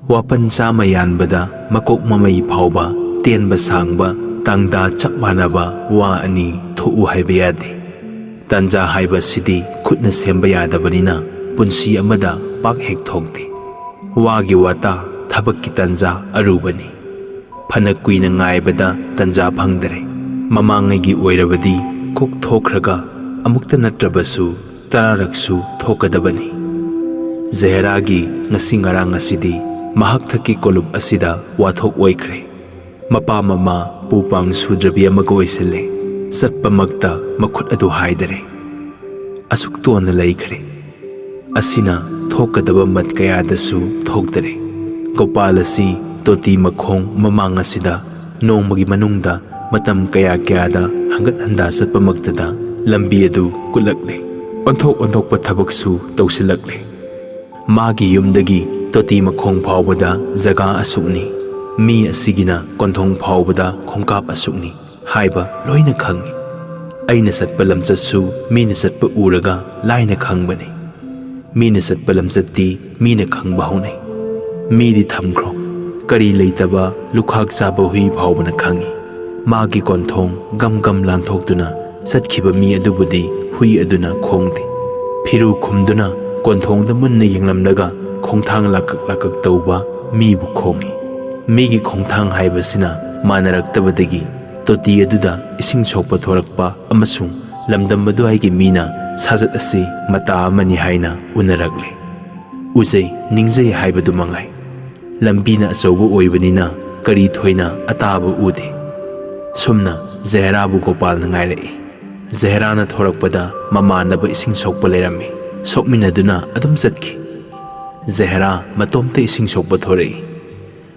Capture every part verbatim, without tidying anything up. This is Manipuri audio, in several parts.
ꯋꯥꯄꯟ ꯆꯥꯝꯃ ꯌꯥꯟꯕꯗ ꯃꯀꯣꯛ ꯃꯃꯩ ꯐꯥꯎꯕ ꯇꯦꯟꯕ ꯁꯥꯡꯕ ꯇꯥꯡꯗꯥ ꯆꯞ ꯃꯥꯟꯅꯕ ꯋꯥ ꯑꯅꯤ ꯊꯣꯛꯎ ꯍꯥꯏꯕ ꯌꯥꯗꯦ꯫ ꯇꯟꯖꯥ ꯍꯥꯏꯕꯁꯤꯗꯤ ꯈꯨꯠꯅ ꯁꯦꯝꯕ ꯌꯥꯗꯕꯅꯤꯅ ꯄꯨꯟꯁꯤ ꯑꯃꯗ ꯄꯥꯛ ꯍꯦꯛ ꯊꯣꯛꯇꯦ꯫ ꯋꯥꯒꯤ ꯋꯥꯇꯥ ꯊꯕꯛꯀꯤ ꯇꯟꯖꯥ ꯑꯔꯨꯕꯅꯤ꯫ ꯐꯅ ꯀꯨꯏꯅ ꯉꯥꯏꯕꯗ ꯇꯟꯖꯥ ꯐꯪꯗꯔꯦ꯫ ꯃꯃꯥꯡꯉꯩꯒꯤ ꯑꯣꯏꯔꯕꯗꯤ ꯀꯣꯛ ꯊꯣꯛꯈ꯭ꯔꯒ ꯑꯃꯨꯛꯇ ꯅꯠꯇ꯭ꯔꯕꯁꯨ ꯇꯔꯥꯔꯛꯁꯨ ꯊꯣꯛꯀꯗꯕꯅꯤ꯫ ꯖꯍꯦꯔꯥꯒꯤ ꯉꯁꯤ ꯉꯔꯥꯡ ꯑꯁꯤꯗꯤ ꯃꯍꯥꯛ ꯊꯛꯀꯤ ꯀꯣꯂꯨꯞ ꯑꯁꯤꯗ ꯋꯥꯊꯣꯛ ꯑꯣꯏꯈ꯭ꯔꯦ꯫ ꯃꯄꯥ ꯃꯃꯥ ꯄꯨ ꯄꯥꯡ ꯁꯨꯗ꯭ꯔꯕꯤ ꯑꯃꯒ ꯑꯣꯏꯁꯤꯜꯂꯦ꯫ ꯆꯠꯄꯃꯛꯇ ꯃꯈꯨꯠ ꯑꯗꯨ ꯍꯥꯏꯗꯔꯦ꯫ ꯑꯁꯨꯛ ꯇꯣꯟꯅ ꯂꯩꯈ꯭ꯔꯦ꯫ ꯑꯁꯤꯅ ꯊꯣꯛꯀꯗꯕ ꯃꯠ ꯀꯌꯥꯗꯁꯨ ꯊꯣꯛꯇꯔꯦ꯫ ꯒꯣꯄꯥꯜ ꯑꯁꯤ ꯇꯣꯇꯤ ꯃꯈꯣꯡ ꯃꯃꯥꯡ ꯑꯁꯤꯗ ꯅꯣꯡꯃꯒꯤ ꯃꯅꯨꯡꯗ ꯃꯇꯝ ꯀꯌꯥ ꯀꯌꯥꯗ ꯍꯪꯒꯠ ꯍꯟꯗꯥ ꯆꯠꯄꯃꯛꯇꯗ ꯂꯝꯕꯤ ꯑꯗꯨ ꯀꯨꯠꯂꯛꯂꯦ꯫ ꯑꯣꯟꯊꯣꯛ ꯑꯣꯟꯊꯣꯛꯄ ꯊꯕꯛꯁꯨ ꯇꯧꯁꯤꯜꯂꯛꯂꯦ꯫ ꯃꯥꯒꯤ ꯌꯨꯝꯗꯒꯤ ꯇꯣꯇꯤ ꯃꯈꯣꯡ ꯐꯥꯎꯕꯗ ꯖꯒꯥ ꯑꯁꯨꯛꯅꯤ, ꯃꯤ ꯑꯁꯤꯒꯤꯅ ꯀꯣꯟꯊꯣꯡ ꯐꯥꯎꯕꯗ ꯈꯣꯡꯀꯥꯞ ꯑꯁꯨꯛꯅꯤ ꯍꯥꯏꯕ ꯂꯣꯏꯅ ꯈꯪꯏ꯫ ꯑꯩꯅ ꯆꯠꯄ ꯂꯝꯆꯠꯁꯨ ꯃꯤꯅ ꯆꯠꯄ ꯎꯔꯒ ꯂꯥꯏꯅ ꯈꯪꯕꯅꯤ꯫ ꯃꯤꯅ ꯆꯠꯄ ꯂꯝꯆꯠꯇꯤ ꯃꯤꯅ ꯈꯪꯕ ꯍꯧꯅꯩ꯫ ꯃꯤꯗꯤ ꯊꯝꯈ꯭ꯔꯣ, ꯀꯔꯤ ꯂꯩꯇꯕ ꯂꯨꯈꯥꯛ ꯆꯥꯕ ꯍꯨꯏ ꯐꯥꯎꯕꯅ ꯈꯪꯏ꯫ ꯃꯥꯒꯤ ꯀꯣꯟꯊꯣꯡ ꯒꯝ ꯒꯝ ꯂꯥꯟꯊꯣꯛꯇꯨꯅ ꯆꯠꯈꯤꯕ ꯃꯤ ꯑꯗꯨꯕꯨꯗꯤ ꯍꯨꯏ ꯑꯗꯨꯅ ꯈꯣꯡꯗꯦ꯫ ꯐꯤꯔꯨ ꯈꯨꯝꯗꯨꯅ ꯀꯣꯟꯊꯣꯡꯗ ꯃꯨꯟꯅ ꯌꯦꯡꯂꯝꯂꯒ ꯈꯣꯡꯊꯥꯡ ꯂꯥꯀꯛ ꯂꯥꯀꯛ ꯇꯧꯕ ꯃꯤꯕꯨ ꯈꯣꯡꯏ꯫ ꯃꯤꯒꯤ ꯈꯣꯡꯊꯥꯡ ꯍꯥꯏꯕꯁꯤꯅ ꯃꯥꯟꯅꯔꯛꯇꯕꯗꯒꯤ ꯇꯣꯇꯤ ꯑꯗꯨꯗ ꯏꯁꯤꯡ ꯁꯣꯛꯄ ꯊꯣꯔꯛꯄ ꯑꯃꯁꯨꯡ ꯂꯝꯗꯝ ꯑꯗꯨꯋꯥꯏꯒꯤ ꯃꯤꯅ ꯁꯥꯖꯠ ꯑꯁꯤ ꯃꯇꯥ ꯑꯃꯅꯤ ꯍꯥꯏꯅ ꯎꯅꯔꯛꯂꯦ꯫ ꯎꯖꯩ, ꯅꯤꯡꯖꯩ ꯍꯥꯏꯕꯗꯨ ꯃꯉꯥꯏ꯫ ꯂꯝꯕꯤꯅ ꯑꯆꯧꯕ ꯑꯣꯏꯕꯅꯤꯅ ꯀꯔꯤ ꯊꯣꯏꯅ ꯑꯇꯥꯕ ꯎꯗꯦ꯫ ꯁꯨꯝꯅ ꯖꯍꯦꯔꯥꯕꯨ ꯒꯣꯄꯥꯜꯅ ꯉꯥꯏꯔꯛꯏ꯫ ꯖꯍꯦꯔꯥꯅ ꯊꯣꯔꯛꯄꯗ ꯃꯃꯥꯟꯅꯕ ꯏꯁꯤꯡ ꯁꯣꯛꯄ ꯂꯩꯔꯝꯃꯤ꯫ ꯁꯣꯛꯃꯤꯟꯅꯗꯨꯅ ꯑꯗꯨꯝ ꯆꯠꯈꯤ꯫ ꯖꯍꯦꯔꯥ ꯃꯇꯣꯝꯇ ꯏꯁꯤꯡ ꯁꯣꯛꯄ ꯊꯣꯔꯛꯏ꯫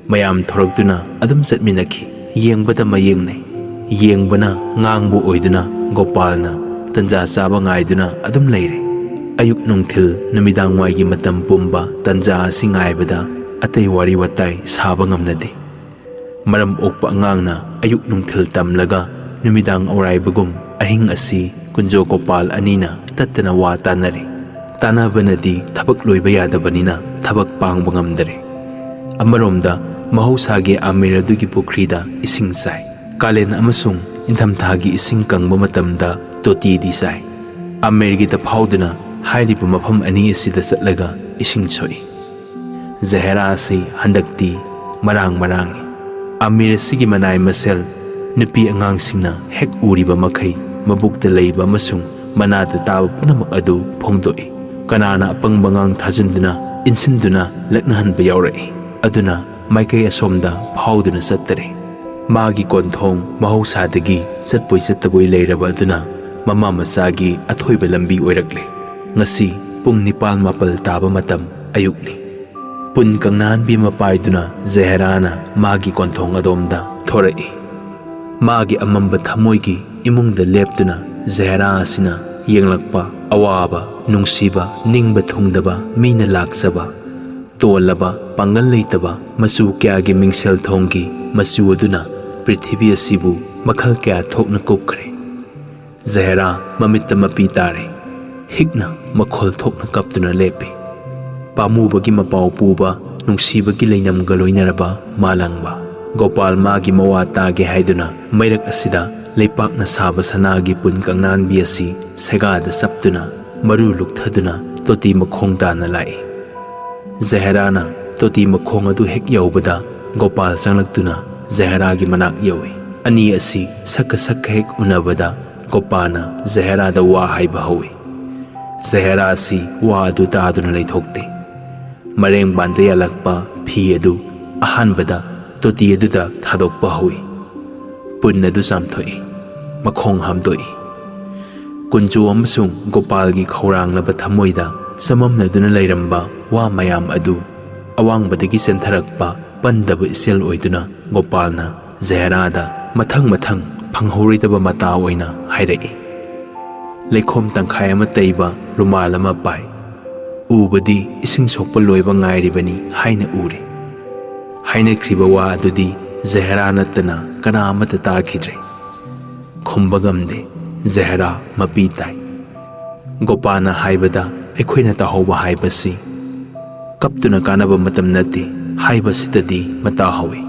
ꯃꯌꯥꯝ ꯊꯣꯔꯛꯇꯨꯅ ꯑꯗꯨꯝ ꯆꯠꯃꯤꯟꯅꯈꯤ꯫ ꯌꯦꯡꯕꯗ ꯃꯌꯦꯡꯅꯩ꯫ ꯌꯦꯡꯕꯅ ꯉꯥꯡꯕ ꯑꯣꯏꯗꯨꯅ ꯒꯣꯄꯥꯜꯅ ꯇꯟꯖꯥ ꯆꯥꯕ ꯉꯥꯏꯗꯨꯅ ꯑꯗꯨꯝ ꯂꯩꯔꯦ꯫ ꯑꯌꯨꯛ ꯅꯨꯡꯊꯤꯜ ꯅꯨꯃꯤꯗꯥꯡ ꯋꯥꯏꯒꯤ ꯃꯇꯝ ꯄꯨꯝꯕ ꯇꯟꯖꯥ ꯑꯁꯤ ꯉꯥꯏꯕꯗ ꯑꯇꯩ ꯋꯥꯔꯤ ꯋꯥꯇꯥꯏ ꯁꯥꯕ ꯉꯝꯅꯗꯦ꯫ ꯃꯔꯝ ꯑꯣꯛꯄ ꯑꯉꯥꯡꯅ ꯑꯌꯨꯛ ꯅꯨꯡꯊꯤꯜ ꯇꯝꯂꯒ ꯅꯨꯃꯤꯗꯥꯡ ꯑꯧꯔꯥꯏꯕꯒꯨꯝ ꯑꯍꯤꯡ ꯑꯁꯤ ꯀꯨꯟꯖꯣ ꯒꯣꯄꯥꯜ ꯑꯅꯤꯅ ꯇꯠꯇꯅ ꯋꯥ ꯇꯥꯅꯔꯦ꯫ ꯇꯥꯅꯕꯅꯗꯤ ꯊꯕꯛ ꯂꯣꯏꯕ ꯌꯥꯗꯕꯅꯤꯅ ꯊꯕꯛ ꯄꯥꯡꯕ ꯉꯝꯗꯔꯦ꯫ ꯑꯃꯔꯣꯝꯗ ꯃꯍꯧꯁꯥꯒꯤ ꯑꯥꯃꯤꯔ ꯑꯗꯨꯒꯤ ꯄꯨꯈ꯭ꯔꯤꯗ ꯏꯁꯤꯡ ꯆꯥꯏ꯫ ꯀꯥꯂꯦꯟ ꯑꯃꯁꯨꯡ ꯏꯪꯊꯝꯊꯥꯒꯤ ꯏꯁꯤꯡ ꯀꯪꯕ ꯃꯇꯝꯗ ꯇꯣꯇꯤꯗꯤ ꯆꯥꯏ꯫ ꯑꯥꯃꯤꯔꯒꯤꯗ ꯐꯥꯎꯗꯨꯅ ꯍꯥꯏꯔꯤꯕ ꯃꯐꯝ ꯑꯅꯤ ꯑꯁꯤꯗ ꯆꯠꯂꯒ ꯏꯁꯤꯡ ꯁꯣꯛꯏ꯫ ꯖꯍꯦꯔꯥ ꯑꯁꯤ ꯍꯟꯗꯛꯇꯤ ꯃꯔꯥꯡ ꯃꯔꯥꯡꯏ꯫ ꯑꯥꯃꯤꯔ ꯑꯁꯤꯒꯤ ꯃꯅꯥꯏ ꯃꯁꯦꯜ ꯅꯨꯄꯤ ꯑꯉꯥꯡꯁꯤꯡꯅ ꯍꯦꯛ ꯎꯔꯤꯕ ꯃꯈꯩ ꯃꯕꯨꯛꯇ ꯂꯩꯕ ꯑꯃꯁꯨꯡ ꯃꯅꯥꯗ ꯇꯥꯕ ꯄꯨꯝꯅꯃꯛ ꯑꯗꯨ ꯐꯣꯡꯗꯣꯛꯏ꯫ ꯀꯅꯥꯅ ꯑꯄꯪꯕ ꯑꯉꯥꯡ ꯊꯥꯖꯤꯟꯗꯨꯅ, ꯏꯟꯁꯤꯟꯗꯨꯅ ꯂꯛꯅꯍꯟꯕ ꯌꯥꯎꯔꯛꯏ꯫ ꯑꯗꯨꯅ ꯃꯥꯏꯀꯩ ꯑꯁꯣꯝꯗ ꯐꯥꯎꯗꯨꯅ ꯆꯠꯇꯔꯦ꯫ ꯃꯥꯒꯤ ꯀꯣꯟꯊꯣꯡ ꯃꯍꯧꯁꯥꯗꯒꯤ ꯆꯠꯄꯣꯏ ꯆꯠꯇꯕꯣꯏ ꯂꯩꯔꯕ ꯑꯗꯨꯅ ꯃꯃꯥ ꯃꯆꯥꯒꯤ ꯑꯊꯣꯏꯕ ꯂꯝꯕꯤ ꯑꯣꯏꯔꯛꯂꯦ꯫ ꯉꯁꯤ ꯄꯨꯡ ꯅꯤꯄꯥꯜ ꯃꯥꯄꯜ ꯇꯥꯕ ꯃꯇꯝ ꯑꯌꯨꯛꯅꯤ꯫ ꯄꯨꯟ ꯀꯪꯅꯍꯟꯕꯤ ꯑꯃ ꯄꯥꯏꯗꯨꯅ ꯖꯍꯦꯔꯥꯅ ꯃꯥꯒꯤ ꯀꯣꯟꯊꯣꯡ ꯑꯗꯣꯝꯗ ꯊꯣꯔꯛꯏ꯫ ꯃꯥꯒꯤ ꯑꯃꯝꯕ ꯊꯃꯣꯏꯒꯤ ꯏꯃꯨꯡꯗ ꯂꯦꯞꯇꯨꯅ ꯖꯍꯦꯔꯥ ꯑꯁꯤꯅ ꯌꯦꯡꯂꯛꯄ ꯑꯋꯥꯕ, ꯅꯨꯡꯁꯤꯕ, ꯅꯤꯡꯕ ꯊꯨꯡꯗꯕ, ꯃꯤꯅ ꯂꯥꯛꯆꯕ, ꯇꯣꯜꯂꯕ, ꯄꯥꯡꯒꯜ ꯂꯩꯇꯕ, ꯃꯆꯨ ꯀꯌꯥꯒꯤ ꯃꯤꯡꯁꯦꯜ ꯊꯣꯡꯒꯤ ꯃꯆꯨ ꯑꯗꯨꯅ ꯄ꯭ꯔꯤꯊꯤꯕꯤ ꯑꯁꯤꯕꯨ ꯃꯈꯜ ꯀꯌꯥ ꯊꯣꯛꯅ ꯀꯨꯞꯈ꯭ꯔꯦ꯫ ꯖꯍꯦꯔꯥ ꯃꯃꯤꯠꯇ ꯃꯄꯤ ꯇꯥꯔꯦ꯫ ꯍꯤꯛꯅ ꯃꯈꯣꯜ ꯊꯣꯛꯅ ꯀꯞꯇꯨꯅ ꯂꯦꯞꯄꯤ꯫ ꯄꯥꯝꯃꯨꯕꯒꯤ ꯃꯄꯥꯎ ꯄꯨꯕ, ꯅꯨꯡꯁꯤꯕꯒꯤ ꯂꯩꯅꯝꯒ ꯂꯣꯏꯅꯔꯕ ꯃꯥꯂꯪꯕ꯫ ꯒꯣꯄꯥꯜ ꯃꯥꯒꯤ ꯃꯋꯥ ꯇꯥꯒꯦ ꯍꯥꯏꯗꯨꯅ ꯃꯩꯔꯛ ꯑꯁꯤꯗ ꯂꯩꯄꯥꯛꯅ ꯁꯥꯕ ꯁꯅꯥꯒꯤ ꯄꯨꯟ ꯀꯪꯅꯥꯟꯕꯤ ꯑꯁꯤ ꯁꯦꯒꯥꯗ ꯆꯞꯇꯨꯅ, ꯃꯔꯨ ꯂꯨꯛꯊꯗꯨꯅ ꯇꯣꯇꯤ ꯃꯈꯣꯡ ꯇꯥꯅ ꯂꯥꯛꯏ꯫ ꯖꯍꯦꯔꯥꯅ ꯇꯣꯇꯤ ꯃꯈꯣꯡ ꯑꯗꯨ ꯍꯦꯛ ꯌꯧꯕꯗ ꯒꯣꯄꯥꯜ ꯆꯪꯂꯛꯇꯨꯅ ꯖꯍꯦꯔꯥꯒꯤ ꯃꯅꯥꯛ ꯌꯧꯏ꯫ ꯑꯅꯤ ꯑꯁꯤ ꯁꯛꯀ ꯁꯛꯀ ꯍꯦꯛ ꯎꯅꯕꯗ ꯒꯣꯄꯥꯜꯅ ꯖꯍꯦꯔꯥꯗ ꯋꯥ ꯍꯥꯏꯕ ꯍꯧꯏ꯫ ꯖꯍꯦꯔꯥ ꯑꯁꯤ ꯋꯥ ꯑꯗꯨ ꯇꯥꯗꯨꯅ ꯂꯩꯊꯣꯛꯇꯦ꯫ ꯃꯔꯦꯡꯕꯥꯟꯗ ꯌꯥꯜꯂꯛꯄ ꯐꯤ ꯑꯗꯨ ꯑꯍꯥꯟꯕꯗ ꯇꯣꯇꯤ ꯑꯗꯨꯗ ꯊꯥꯗꯣꯛꯄ ꯍꯧꯏ꯫ ꯄꯨꯟ ꯑꯗꯨ ꯆꯥꯝꯊꯣꯛꯏ꯫ ꯃꯈꯣꯡ ꯍꯥꯝꯗꯣꯛꯏ꯫ ꯀꯨꯟꯖꯣ ꯑꯃꯁꯨꯡ ꯒꯣꯄꯥꯜꯒꯤ ꯈꯧꯔꯥꯡꯂꯕ ꯊꯃꯣꯏꯗ ꯆꯃꯝꯅꯗꯨꯅ ꯂꯩꯔꯝꯕ ꯋꯥ ꯃꯌꯥꯝ ꯑꯗꯨ ꯑꯋꯥꯡꯕꯗꯒꯤ ꯆꯦꯟꯊꯔꯛꯄ ꯄꯟꯗꯕ ꯏꯆꯦꯜ ꯑꯣꯏꯗꯨꯅ ꯒꯣꯄꯥꯜꯅ ꯖꯍꯦꯔꯥꯗ ꯃꯊꯪ ꯃꯊꯪ ꯐꯪꯍꯧꯔꯣꯏꯗꯕ ꯃꯇꯥ ꯑꯣꯏꯅ ꯍꯥꯏꯔꯛꯏ꯫ ꯂꯩꯈꯣꯝ ꯇꯪꯈꯥꯏ ꯑꯃ ꯇꯩꯕ ꯔꯨꯃꯥꯜ ꯑꯃ ꯄꯥꯏ꯫ ꯎꯕꯗꯤ ꯏꯁꯤꯡ ꯁꯣꯛꯄ ꯂꯣꯏꯕ ꯉꯥꯏꯔꯤꯕꯅꯤ ꯍꯥꯏꯅ ꯎꯔꯦ꯫ ꯍꯥꯏꯅꯈ꯭ꯔꯤꯕ ꯋꯥ ꯑꯗꯨꯗꯤ ꯖꯍꯦꯔꯥ ꯅꯠꯇꯅ ꯀꯅꯥ ꯑꯃꯠꯇ ꯇꯥꯈꯤꯗ꯭ꯔꯦ꯫ ꯈꯨꯝꯕ ꯉꯝꯗꯦ꯫ ꯖꯍꯦꯔꯥ ꯃꯄꯤ ꯇꯥꯏ꯫ ꯒꯣꯄꯥꯅ ꯍꯥꯏꯕꯗ ꯑꯩꯈꯣꯏꯅ ꯇꯥꯍꯧꯕ ꯍꯥꯏꯕꯁꯤ ꯀꯞꯇꯨꯅ ꯀꯥꯟꯅꯕ ꯃꯇꯝ ꯅꯠꯇꯦ ꯍꯥꯏꯕꯁꯤꯗꯗꯤ ꯃꯇꯥ ꯍꯧꯏ꯫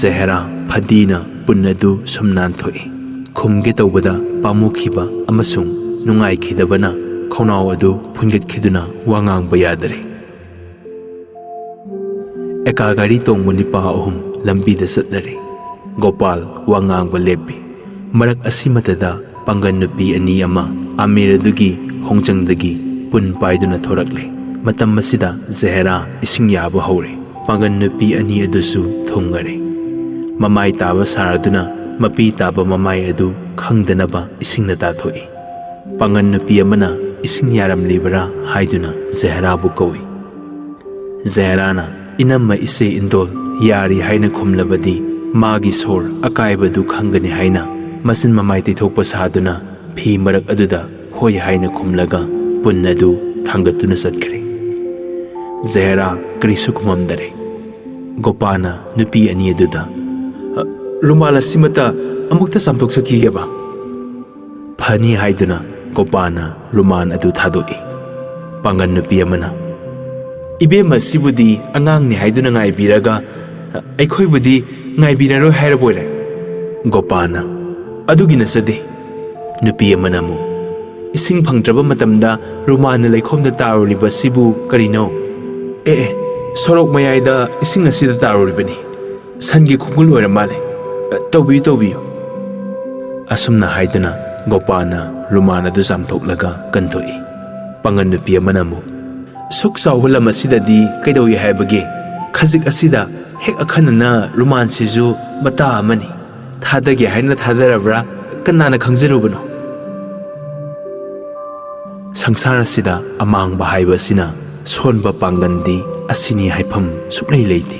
ꯖꯍꯦꯔꯥ ꯐꯗꯤꯅ ꯄꯨꯟ ꯑꯗꯨ ꯁꯨꯝ ꯅꯥꯟꯊꯣꯛꯏ꯫ ꯈꯨꯝꯒꯦ ꯇꯧꯕꯗ ꯄꯥꯝꯃꯨꯈꯤꯕ ꯑꯃꯁꯨꯡ ꯅꯨꯡꯉꯥꯏꯈꯤꯗꯕꯅ ꯈꯧꯅꯥꯎ ꯑꯗꯨ ꯐꯨꯟꯒꯠꯈꯤꯗꯨꯅ ꯋꯥ ꯉꯥꯡꯕ ꯌꯥꯗꯔꯦ꯫ ꯑꯦꯀꯥ ꯒꯥꯔꯤ ꯇꯣꯡꯕ ꯅꯤꯄꯥ ꯑꯍꯨꯝ ꯂꯝꯕꯤꯗ ꯆꯠꯂꯔꯦ꯫ ꯒꯣꯄꯥꯜ ꯋꯥ ꯉꯥꯡꯕ ꯂꯦꯞꯄꯤ꯫ ꯃꯔꯛ ꯑꯁꯤꯃꯇꯗ ꯄꯥꯡꯒꯜ ꯅꯨꯄꯤ ꯑꯅꯤ ꯑꯃ ꯑꯃꯤꯔ ꯑꯗꯨꯒꯤ ꯍꯣꯡꯖꯪꯗꯒꯤ ꯄꯨꯟ ꯄꯥꯏꯗꯨꯅ ꯊꯣꯔꯛꯂꯦ꯫ ꯃꯇꯝ ꯑꯁꯤꯗ ꯖꯍꯦꯔꯥ ꯏꯁꯤꯡ ꯌꯥꯕ ꯍꯧꯔꯦ꯫ ꯄꯥꯡꯒꯜ ꯅꯨꯄꯤ ꯑꯅꯤ ꯑꯗꯨꯁꯨ ꯊꯨꯡꯉꯔꯦ꯫ ꯃꯃꯥꯏ ꯇꯥꯕ ꯁꯥꯔꯗꯨꯅ ꯃꯄꯤ ꯇꯥꯕ ꯃꯃꯥꯏ ꯑꯗꯨ ꯈꯪꯗꯅꯕ ꯏꯁꯤꯡꯅ ꯇꯥꯊꯣꯛꯏ꯫ ꯄꯥꯡꯒꯜ ꯅꯨꯄꯤ ꯑꯃꯅ ꯏꯁꯤꯡ ꯌꯥꯔꯝꯂꯤꯕꯔꯥ ꯍꯥꯏꯗꯨꯅ ꯖꯍꯦꯔꯥꯕꯨ ꯀꯧꯏ꯫ ꯖꯍꯦꯔꯥꯅ "ꯏꯅꯝꯃ ꯏꯆꯦ ꯏꯟꯗꯣꯜ, ꯌꯥꯔꯤ" ꯍꯥꯏꯅ ꯈꯨꯝꯂꯕꯗꯤ ꯃꯥꯒꯤ ꯁꯣꯔ ꯑꯀꯥꯏꯕꯗꯨ ꯈꯪꯒꯅꯤ ꯍꯥꯏꯅ ꯃꯆꯤꯟ ꯃꯃꯥꯏ ꯇꯩꯊꯣꯛꯄ ꯁꯥꯗꯨꯅ ꯐꯤ ꯃꯔꯛ ꯑꯗꯨꯗ "ꯍꯣꯏ" ꯍꯥꯏꯅ ꯈꯨꯝꯂꯒ ꯄꯨꯟ ꯑꯗꯨ ꯊꯥꯡꯒꯠꯇꯨꯅ ꯆꯠꯈ꯭ꯔꯦ꯫ ꯖꯍꯦꯔꯥ ꯀꯔꯤꯁꯨ ꯈꯨꯝꯃꯝꯗꯔꯦ꯫ ꯒꯣꯄꯥꯅ ꯅꯨꯄꯤ ꯑꯅꯤ ꯑꯗꯨꯗ, "ꯑ, ꯔꯨꯃꯥꯜ ꯑꯁꯤꯃꯇ ꯑꯃꯨꯛꯇ ꯆꯥꯝꯊꯣꯛꯆꯈꯤꯒꯦꯕ?" "ꯐꯅꯤ" ꯍꯥꯏꯗꯨꯅ ꯒꯣꯄꯥꯅ ꯔꯨꯃꯥꯟ ꯑꯗꯨ ꯊꯥꯗꯣꯛꯏ꯫ ꯄꯥꯡꯒꯜ ꯅꯨꯄꯤ ꯑꯃꯅ, "ꯏꯕꯦꯝꯃ ꯑꯁꯤꯕꯨꯗꯤ ꯑꯉꯥꯡꯅꯤ ꯍꯥꯏꯗꯨꯅ ꯉꯥꯏꯕꯤꯔꯒ ꯑꯩꯈꯣꯏꯕꯨꯗꯤ ꯉꯥꯏꯕꯤꯔꯔꯣꯏ ꯍꯥꯏꯔꯕꯣꯏꯔꯦ?" ꯒꯣꯄꯥꯅ, "ꯑꯗꯨꯒꯤ ꯅꯠꯆꯗꯦ꯫" ꯅꯨꯄꯤ ꯑꯃꯅ ꯑꯃꯨꯛ, "ꯏꯁꯤꯡ ꯐꯪꯗ꯭ꯔꯕ ꯃꯇꯝꯗ ꯔꯨꯃꯥꯟꯅ ꯂꯩꯈꯣꯝꯗ ꯇꯥꯔꯨꯔꯤꯕ ꯑꯁꯤꯕꯨ ꯀꯔꯤꯅꯣ? ꯑꯦ ꯑꯦ, ꯁꯣꯔꯣꯛ ꯃꯌꯥꯏꯗ ꯏꯁꯤꯡ ꯑꯁꯤꯗ ꯇꯥꯔꯨꯔꯤꯕꯅꯤ꯫ ꯁꯟꯒꯤ ꯈꯣꯡꯒꯨꯜ ꯑꯣꯏꯔ ꯃꯥꯜꯂꯦ꯫ ꯇꯧꯕꯤꯌꯨ, ꯇꯧꯕꯤꯌꯨ꯫" ꯑꯁꯨꯝꯅ ꯍꯥꯏꯗꯨꯅ ꯒꯣꯄꯥꯅ ꯔꯨꯃꯥꯟ ꯑꯗꯨ ꯆꯥꯝꯊꯣꯛꯂꯒ ꯀꯟꯊꯣꯛꯏ꯫ ꯄꯥꯡꯒꯜ ꯅꯨꯄꯤ ꯑꯃꯅ ꯑꯃꯨꯛ, "ꯁꯨꯛ ꯆꯥꯎꯕ ꯂꯝ ꯑꯁꯤꯗꯗꯤ ꯀꯩꯗꯧꯏ ꯍꯥꯏꯕꯒꯦ? ꯈꯖꯤꯛ ꯑꯁꯤꯗ ꯍꯦꯛ ꯑꯈꯟꯅꯅ ꯔꯨꯃꯥꯟꯁꯤꯁꯨ ꯃꯇꯥ ꯑꯃꯅꯤ꯫ ꯊꯥꯗꯒꯦ ꯍꯥꯏꯅ ꯊꯥꯗꯔꯕ꯭ꯔꯥ? ꯀꯅꯥꯅ ꯈꯪꯖꯔꯨꯕꯅꯣ?" ꯁꯪꯁꯥꯔ ꯑꯁꯤꯗ ꯑꯃꯥꯡꯕ ꯍꯥꯏꯕ ꯑꯁꯤꯅ ꯁꯣꯟꯕ ꯄꯥꯡꯒꯜꯗꯤ ꯑꯁꯤꯅꯤ ꯍꯥꯏꯐꯝ ꯁꯨꯛꯂꯩ ꯂꯩꯇꯦ꯫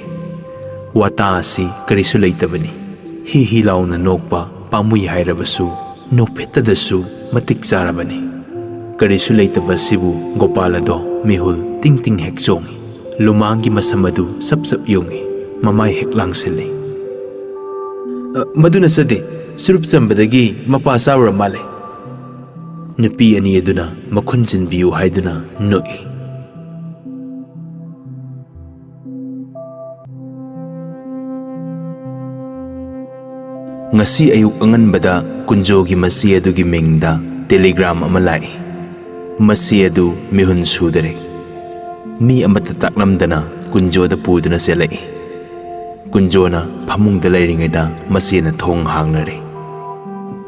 ꯋꯥꯇꯥ ꯑꯁꯤ ꯀꯔꯤꯁꯨ ꯂꯩꯇꯕꯅꯤ꯫ ꯍꯤ ꯍꯤ ꯂꯥꯎꯅ ꯅꯣꯛꯄ ꯄꯥꯝꯃꯨꯏ ꯍꯥꯏꯔꯕꯁꯨ ꯅꯣꯛꯐꯦꯠꯇꯗꯁꯨ ꯃꯇꯤꯛ ꯆꯥꯔꯕꯅꯤ꯫ ꯀꯔꯤꯁꯨ ꯂꯩꯇꯕ ꯑꯁꯤꯕꯨ ꯒꯣꯄꯥꯜ ꯑꯗꯣ ꯃꯤꯍꯨꯜ ꯇꯤꯡ ꯇꯤꯡ ꯍꯦꯛ ꯆꯣꯡꯏ꯫ ꯂꯨꯃꯥꯡꯒꯤ ꯃꯁꯝ ꯑꯗꯨ ꯆꯞ ꯆꯞ ꯌꯨꯡꯏ꯫ ꯃꯃꯥꯏ ꯍꯦꯛ ꯂꯥꯡꯁꯤꯜꯂꯤ꯫ "ꯑ, ꯃꯗꯨ ꯅꯠꯆꯗꯦ, ꯆꯨꯔꯨꯞ ꯆꯝꯕꯗꯒꯤ ꯃꯄꯥ ꯆꯥꯔꯨꯔ ꯃꯥꯜꯂꯦ꯫" ꯅꯨꯄꯤ ꯑꯅꯤ ꯑꯗꯨꯅ ꯃꯈꯨꯟ ꯆꯤꯟꯕꯤꯌꯨ ꯍꯥꯏꯗꯨꯅ ꯅꯣꯛꯏ꯫ ꯑꯁꯤ ꯑꯌꯨꯛ ꯑꯉꯟꯕꯗ ꯀꯨꯟꯖꯣꯒꯤ ꯃꯆꯦ ꯑꯗꯨꯒꯤ ꯃꯤꯡꯗ ꯇꯦꯂꯤꯒ꯭ꯔꯥꯝ ꯑꯃ ꯂꯥꯛꯏ꯫ ꯃꯆꯦ ꯑꯗꯨ ꯃꯤꯍꯨꯟ ꯁꯨꯗꯔꯦ꯫ ꯃꯤ ꯑꯃꯠꯇ ꯇꯥꯛꯂꯝꯗꯅ ꯀꯨꯟꯖꯣꯗ ꯄꯨꯗꯨꯅ ꯆꯦꯜꯂꯛꯏ꯫ ꯀꯨꯟꯖꯣꯅ ꯐꯃꯨꯡꯗ ꯂꯩꯔꯤꯉꯩꯗ ꯃꯆꯦꯅ ꯊꯣꯡ ꯍꯥꯡꯅꯔꯦ꯫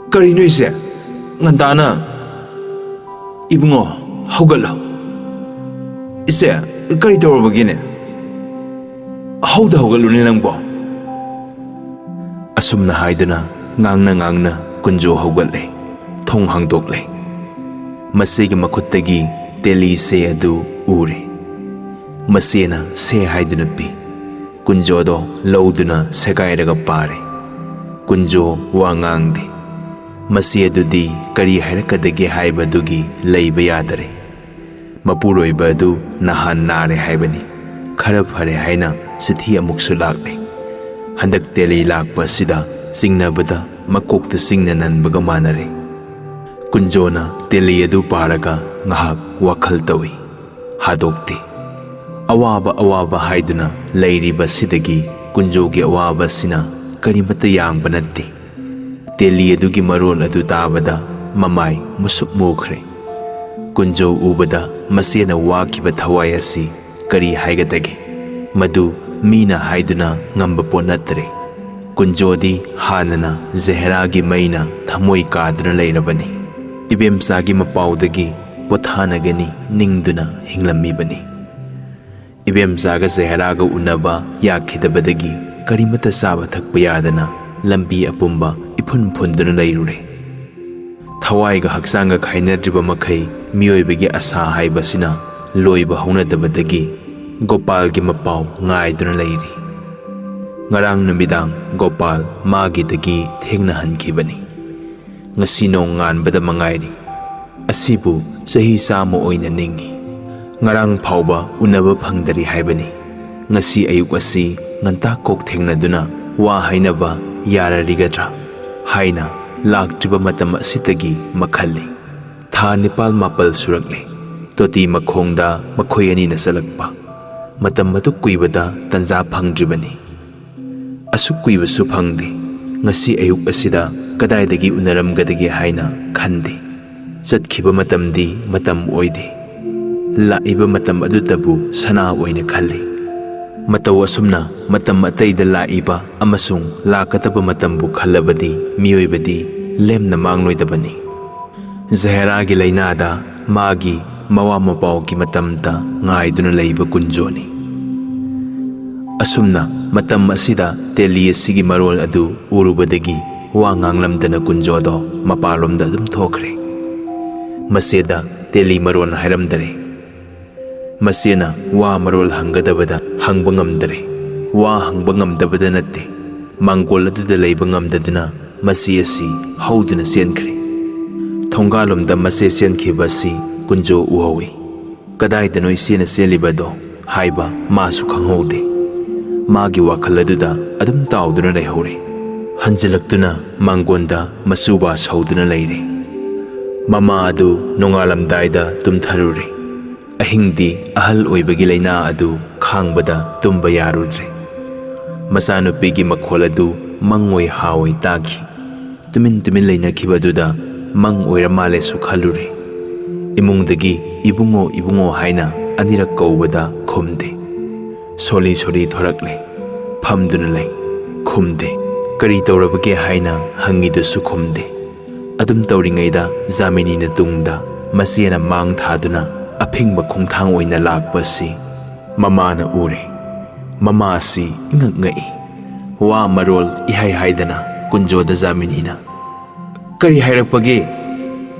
"ꯀꯔꯤꯅꯣ ꯏꯆꯦ? ꯉꯟꯇꯥꯅ?" "ꯏꯕꯨꯡꯉꯣ, ꯍꯧꯒꯠꯂꯣ꯫ ꯏꯆꯦ, ꯀꯔꯤ ꯇꯧꯔꯕꯒꯦꯅꯦ? ꯍꯧꯗ ꯍꯧꯒꯠꯂꯨꯅꯦ ꯅꯪꯕꯣ?" ꯑꯁꯨꯝꯅ ꯍꯥꯏꯗꯨꯅ ꯉꯥꯡꯅ ꯉꯥꯡꯅ ꯀꯨꯟꯖꯣ ꯍꯧꯒꯠꯂꯦ꯫ ꯊꯣꯡ ꯍꯥꯡꯗꯣꯛꯂꯦ꯫ ꯃꯆꯦꯒꯤ ꯃꯈꯨꯠꯇꯒꯤ ꯇꯦꯂꯤꯁꯦ ꯑꯗꯨ ꯎꯔꯦ꯫ ꯃꯆꯦꯅ ꯁꯦ ꯍꯥꯏꯗꯨꯅ ꯄꯤ꯫ ꯀꯨꯟꯖꯣꯗꯣ ꯂꯧꯗꯨꯅ ꯁꯦꯒꯥꯏꯔꯒ ꯄꯥꯔꯦ꯫ ꯀꯨꯟꯖꯣ ꯋꯥ ꯉꯥꯡꯗꯦ꯫ ꯃꯆꯦ ꯑꯗꯨꯗꯤ ꯀꯔꯤ ꯍꯥꯏꯔꯛꯀꯗꯒꯦ ꯍꯥꯏꯕꯗꯨꯒꯤ ꯂꯩꯕ ꯌꯥꯗꯔꯦ꯫ ꯃꯄꯨꯔꯣꯏꯕ ꯑꯗꯨ ꯅꯍꯥꯟ ꯅꯥꯔꯦ ꯍꯥꯏꯕꯅꯤ꯫ ꯈꯔ ꯐꯔꯦ ꯍꯥꯏꯅ ꯆꯤꯊꯤ ꯑꯃꯨꯛꯁꯨ ꯂꯥꯛꯂꯦ꯫ ꯍꯟꯗꯛ ꯇꯦꯂꯤ ꯂꯥꯛꯄ ꯑꯁꯤꯗ ꯆꯤꯡꯅꯕꯗ ꯃꯀꯣꯛꯇ ꯆꯤꯡꯅ ꯅꯟꯕꯒ ꯃꯥꯟꯅꯔꯦ꯫ ꯀꯨꯟꯖꯣꯅ ꯇꯦꯂꯤ ꯑꯗꯨ ꯄꯥꯔꯒ ꯉꯥꯏꯍꯥꯛ ꯋꯥꯈꯜ ꯇꯧꯏ꯫ ꯍꯥꯗꯣꯛꯇꯦ꯫ ꯑꯋꯥꯕ ꯑꯋꯥꯕ ꯍꯥꯏꯗꯨꯅ ꯂꯩꯔꯤꯕꯁꯤꯗꯒꯤ ꯀꯨꯟꯖꯣꯒꯤ ꯑꯋꯥꯕꯁꯤꯅ ꯀꯔꯤꯃꯠꯇ ꯌꯥꯡꯕ ꯅꯠꯇꯦ꯫ ꯇꯦꯂꯤ ꯑꯗꯨꯒꯤ ꯃꯔꯣꯜ ꯑꯗꯨ ꯇꯥꯕꯗ ꯃꯃꯥꯏ ꯃꯨꯁꯨꯛ ꯃꯨꯈ꯭ꯔꯦ꯫ ꯀꯨꯟꯖꯣ ꯎꯕꯗ ꯃꯆꯦꯅ ꯋꯥꯈꯤꯕ ꯊꯋꯥꯏ ꯑꯁꯤ ꯀꯔꯤ ꯍꯥꯏꯒꯗꯒꯦ? ꯃꯗꯨ ꯃꯤꯅ ꯍꯥꯏꯗꯨꯅ ꯉꯝꯕ ꯄꯣꯠ ꯅꯠꯇ꯭ꯔꯦ꯫ ꯀꯨꯟꯖꯣꯗꯤ ꯍꯥꯟꯅꯅ ꯖꯍꯦꯔꯥꯒꯤ ꯃꯩꯅ ꯊꯃꯣꯏ ꯀꯥꯗꯨꯅ ꯂꯩꯔꯕꯅꯤ꯫ ꯏꯕꯦꯝꯆꯥꯒꯤ ꯃꯄꯥꯎꯗꯒꯤ ꯄꯣꯊꯥꯅꯒꯅꯤ ꯅꯤꯡꯗꯨꯅ ꯍꯤꯡꯂꯝꯃꯤꯕꯅꯤ꯫ ꯏꯕꯦꯝꯆꯥꯒ ꯖꯍꯦꯔꯥꯒ ꯎꯅꯕ ꯌꯥꯈꯤꯗꯕꯗꯒꯤ ꯀꯔꯤꯃꯠꯇ ꯆꯥꯕ ꯊꯛꯄ ꯌꯥꯗꯅ ꯂꯝꯕꯤ ꯑꯄꯨꯝꯕ ꯏꯐꯨꯟ ꯐꯨꯟꯗꯨꯅ ꯂꯩꯔꯨꯔꯦ꯫ ꯊꯋꯥꯏꯒ ꯍꯛꯆꯥꯡꯒ ꯈꯥꯏꯅꯗ꯭ꯔꯤꯕ ꯃꯈꯩ ꯃꯤꯑꯣꯏꯕꯒꯤ ꯑꯁꯥ ꯍꯥꯏꯕꯁꯤꯅ ꯂꯣꯏꯕ ꯍꯧꯅꯗꯕꯗꯒꯤ ꯒꯣꯄꯥꯜꯒꯤ ꯃꯄꯥꯎ ꯉꯥꯏꯗꯨꯅ ꯂꯩꯔꯤ꯫ ꯉꯔꯥꯡ ꯅꯨꯃꯤꯗꯥꯡ ꯒꯣꯄꯥꯜ ꯃꯥꯒꯤꯗꯒꯤ ꯊꯦꯡꯅ ꯍꯟꯈꯤꯕꯅꯤ꯫ ꯉꯁꯤ ꯅꯣꯡ ꯉꯥꯟꯕꯗ ꯃꯉꯥꯏꯔꯤ꯫ ꯑꯁꯤꯕꯨ ꯆꯍꯤ ꯆꯥꯝꯃ ꯑꯣꯏꯅ ꯅꯤꯡꯏ꯫ ꯉꯔꯥꯡ ꯐꯥꯎꯕ ꯎꯅꯕ ꯐꯪꯗꯔꯤ ꯍꯥꯏꯕꯅꯤ꯫ ꯉꯁꯤ ꯑꯌꯨꯛ ꯑꯁꯤ ꯉꯟꯇꯥ ꯀꯣꯛ ꯊꯦꯡꯅꯗꯨꯅ ꯋꯥ ꯍꯥꯏꯅꯕ ꯌꯥꯔꯔꯤꯒꯗ꯭ꯔꯥ ꯍꯥꯏꯅ ꯂꯥꯛꯇ꯭ꯔꯤꯕ ꯃꯇꯝ ꯑꯁꯤꯗꯒꯤ ꯃꯈꯜꯂꯤ꯫ ꯊꯥ ꯅꯤꯄꯥꯜ ꯃꯥꯄꯜ ꯁꯨꯔꯛꯂꯦ꯫ ꯇꯣꯇꯤ ꯃꯈꯣꯡꯗ ꯃꯈꯣꯏ ꯑꯅꯤꯅ ꯆꯠꯂꯛꯄ꯫ ꯃꯇꯝ ꯑꯗꯨ ꯀꯨꯏꯕꯗ ꯇꯟꯖꯥ ꯐꯪꯗ꯭ꯔꯤꯕꯅꯤ꯫ ꯑꯁꯨꯛ ꯀꯨꯏꯕꯁꯨ ꯐꯪꯗꯦ꯫ ꯉꯁꯤ ꯑꯌꯨꯛ ꯑꯁꯤꯗ ꯀꯗꯥꯏꯗꯒꯤ ꯎꯅꯔꯝꯒꯗꯒꯦ ꯍꯥꯏꯅ ꯈꯟꯗꯦ꯫ ꯆꯠꯈꯤꯕ ꯃꯇꯝꯗꯤ ꯃꯇꯝ ꯑꯣꯏꯗꯦ꯫ ꯂꯥꯛꯏꯕ ꯃꯇꯝ ꯑꯗꯨꯗꯕꯨ ꯁꯅꯥ ꯑꯣꯏꯅ ꯈꯜꯂꯤ꯫ ꯃꯇꯧ ꯑꯁꯨꯝꯅ ꯃꯇꯝ ꯑꯇꯩꯗ ꯂꯥꯛꯏꯕ ꯑꯃꯁꯨꯡ ꯂꯥꯛꯀꯗꯕ ꯃꯇꯝꯕꯨ ꯈꯜꯂꯕꯗꯤ ꯃꯤꯑꯣꯏꯕꯗꯤ ꯂꯦꯝꯅ ꯃꯥꯡꯂꯣꯏꯗꯕꯅꯤ꯫ ꯖꯍꯦꯔꯥꯒꯤ ꯂꯥꯏꯅꯥꯗ ꯃꯥꯒꯤ ꯃꯋꯥ ꯃꯄꯥꯎꯒꯤ ꯃꯇꯝꯇ ꯉꯥꯏꯗꯨꯅ ꯂꯩꯕ ꯀꯨꯟꯖꯣꯅꯤ꯫ ꯑꯁꯨꯝꯅ ꯃꯇꯝ ꯑꯁꯤꯗ ꯇꯦꯂꯤ ꯑꯁꯤꯒꯤ ꯃꯔꯣꯜ ꯑꯗꯨ ꯎꯔꯨꯕꯗꯒꯤ ꯋꯥ ꯉꯥꯡꯂꯝꯗꯅ ꯀꯨꯟꯖꯣꯗꯣ ꯃꯄꯥꯟꯂꯣꯝꯗ ꯑꯗꯨꯝ ꯊꯣꯛꯈ꯭ꯔꯦ꯫ ꯃꯆꯦꯗ ꯇꯦꯂꯤ ꯃꯔꯣꯜ ꯍꯥꯏꯔꯝꯗꯔꯦ꯫ ꯃꯆꯦꯅ ꯋꯥ ꯃꯔꯣꯜ ꯍꯪꯒꯗꯕꯗ ꯍꯪꯕ ꯉꯝꯗꯔꯦ꯫ ꯋꯥ ꯍꯪꯕ ꯉꯝꯗꯕꯗ ꯅꯠꯇꯦ, ꯃꯥꯡꯒꯣꯜ ꯑꯗꯨꯗ ꯂꯩꯕ ꯉꯝꯗꯗꯨꯅ ꯃꯆꯦ ꯑꯁꯤ ꯍꯧꯗꯨꯅ ꯆꯦꯟꯈ꯭ꯔꯦ꯫ ꯊꯣꯡꯒꯥꯜꯂꯣꯝꯗ ꯃꯆꯦ ꯆꯦꯟꯈꯤꯕ ꯑꯁꯤ ꯀꯨꯟꯖꯣ ꯎꯍꯧꯏ꯫ "ꯀꯗꯥꯏꯗꯅꯣ ꯏꯆꯦꯅ ꯆꯦꯜꯂꯤꯕꯗꯣ?" ꯍꯥꯏꯕ ꯃꯥꯁꯨ ꯈꯪꯍꯧꯗꯦ꯫ ꯃꯥꯒꯤ ꯋꯥꯈꯜ ꯑꯗꯨꯗ ꯑꯗꯨꯝ ꯇꯥꯎꯗꯨꯅ ꯂꯩꯍꯧꯔꯦ꯫ ꯍꯟꯖꯤꯜꯂꯛꯇꯨꯅ ꯃꯥꯡꯒꯣꯟꯗ ꯃꯆꯨꯕ ꯁꯧꯗꯨꯅ ꯂꯩꯔꯦ꯫ ꯃꯃꯥ ꯑꯗꯨ ꯅꯣꯡꯉꯥꯜꯂꯝꯗꯥꯏꯗ ꯇꯨꯝꯊꯔꯨꯔꯦ꯫ ꯑꯍꯤꯡꯗꯤ ꯑꯍꯜ ꯑꯣꯏꯕꯒꯤ ꯂꯥꯏꯅꯥ ꯑꯗꯨ ꯈꯥꯡꯕꯗ ꯇꯨꯝꯕ ꯌꯥꯔꯨꯗ꯭ꯔꯦ꯫ ꯃꯆꯥꯅꯨꯄꯤꯒꯤ ꯃꯈꯣꯜ ꯑꯗꯨ ꯃꯪꯑꯣꯏ ꯍꯥꯑꯣꯏ ꯇꯥꯈꯤ꯫ ꯇꯨꯃꯤꯟ ꯇꯨꯃꯤꯟ ꯂꯩꯅꯈꯤꯕꯗꯨꯗ ꯃꯪ ꯑꯣꯏꯔ ꯃꯥꯜꯂꯦꯁꯨ ꯈꯜꯂꯨꯔꯦ꯫ ꯏꯃꯨꯡꯗꯒꯤ "ꯏꯕꯨꯡꯉꯣ, ꯏꯕꯨꯡꯉꯣ" ꯍꯥꯏꯅ ꯑꯅꯤꯔꯛ ꯀꯧꯕꯗ ꯈꯨꯝꯗꯦ꯫ Solly Solly ꯊꯣꯔꯛꯂꯦ꯫ ꯐꯝꯗꯨꯅ ꯂꯩ꯫ ꯈꯨꯝꯗꯦ꯫ "ꯀꯔꯤ ꯇꯧꯔꯕꯒꯦ?" ꯍꯥꯏꯅ ꯍꯪꯉꯤꯗꯨꯁꯨ ꯈꯨꯝꯗꯦ꯫ ꯑꯗꯨꯝ ꯇꯧꯔꯤꯉꯩꯗ ꯖꯥꯃꯤꯅꯤꯅ ꯇꯨꯡꯗ ꯃꯆꯦꯅ ꯃꯥꯡ ꯊꯥꯗꯨꯅ ꯑꯐꯤꯡꯕ ꯈꯣꯡꯊꯥꯡ ꯑꯣꯏꯅ ꯂꯥꯛꯄ ꯑꯁꯤ ꯃꯃꯥꯅ ꯎꯔꯦ꯫ ꯃꯃꯥ ꯑꯁꯤ ꯏꯉꯛ ꯉꯛꯏ꯫ ꯋꯥ ꯃꯔꯣꯜ ꯏꯍꯥꯏ ꯍꯥꯏꯗꯅ ꯀꯨꯟꯖꯣꯗ ꯖꯥꯃꯤꯅꯤꯅ, "ꯀꯔꯤ ꯍꯥꯏꯔꯛꯄꯒꯦ?"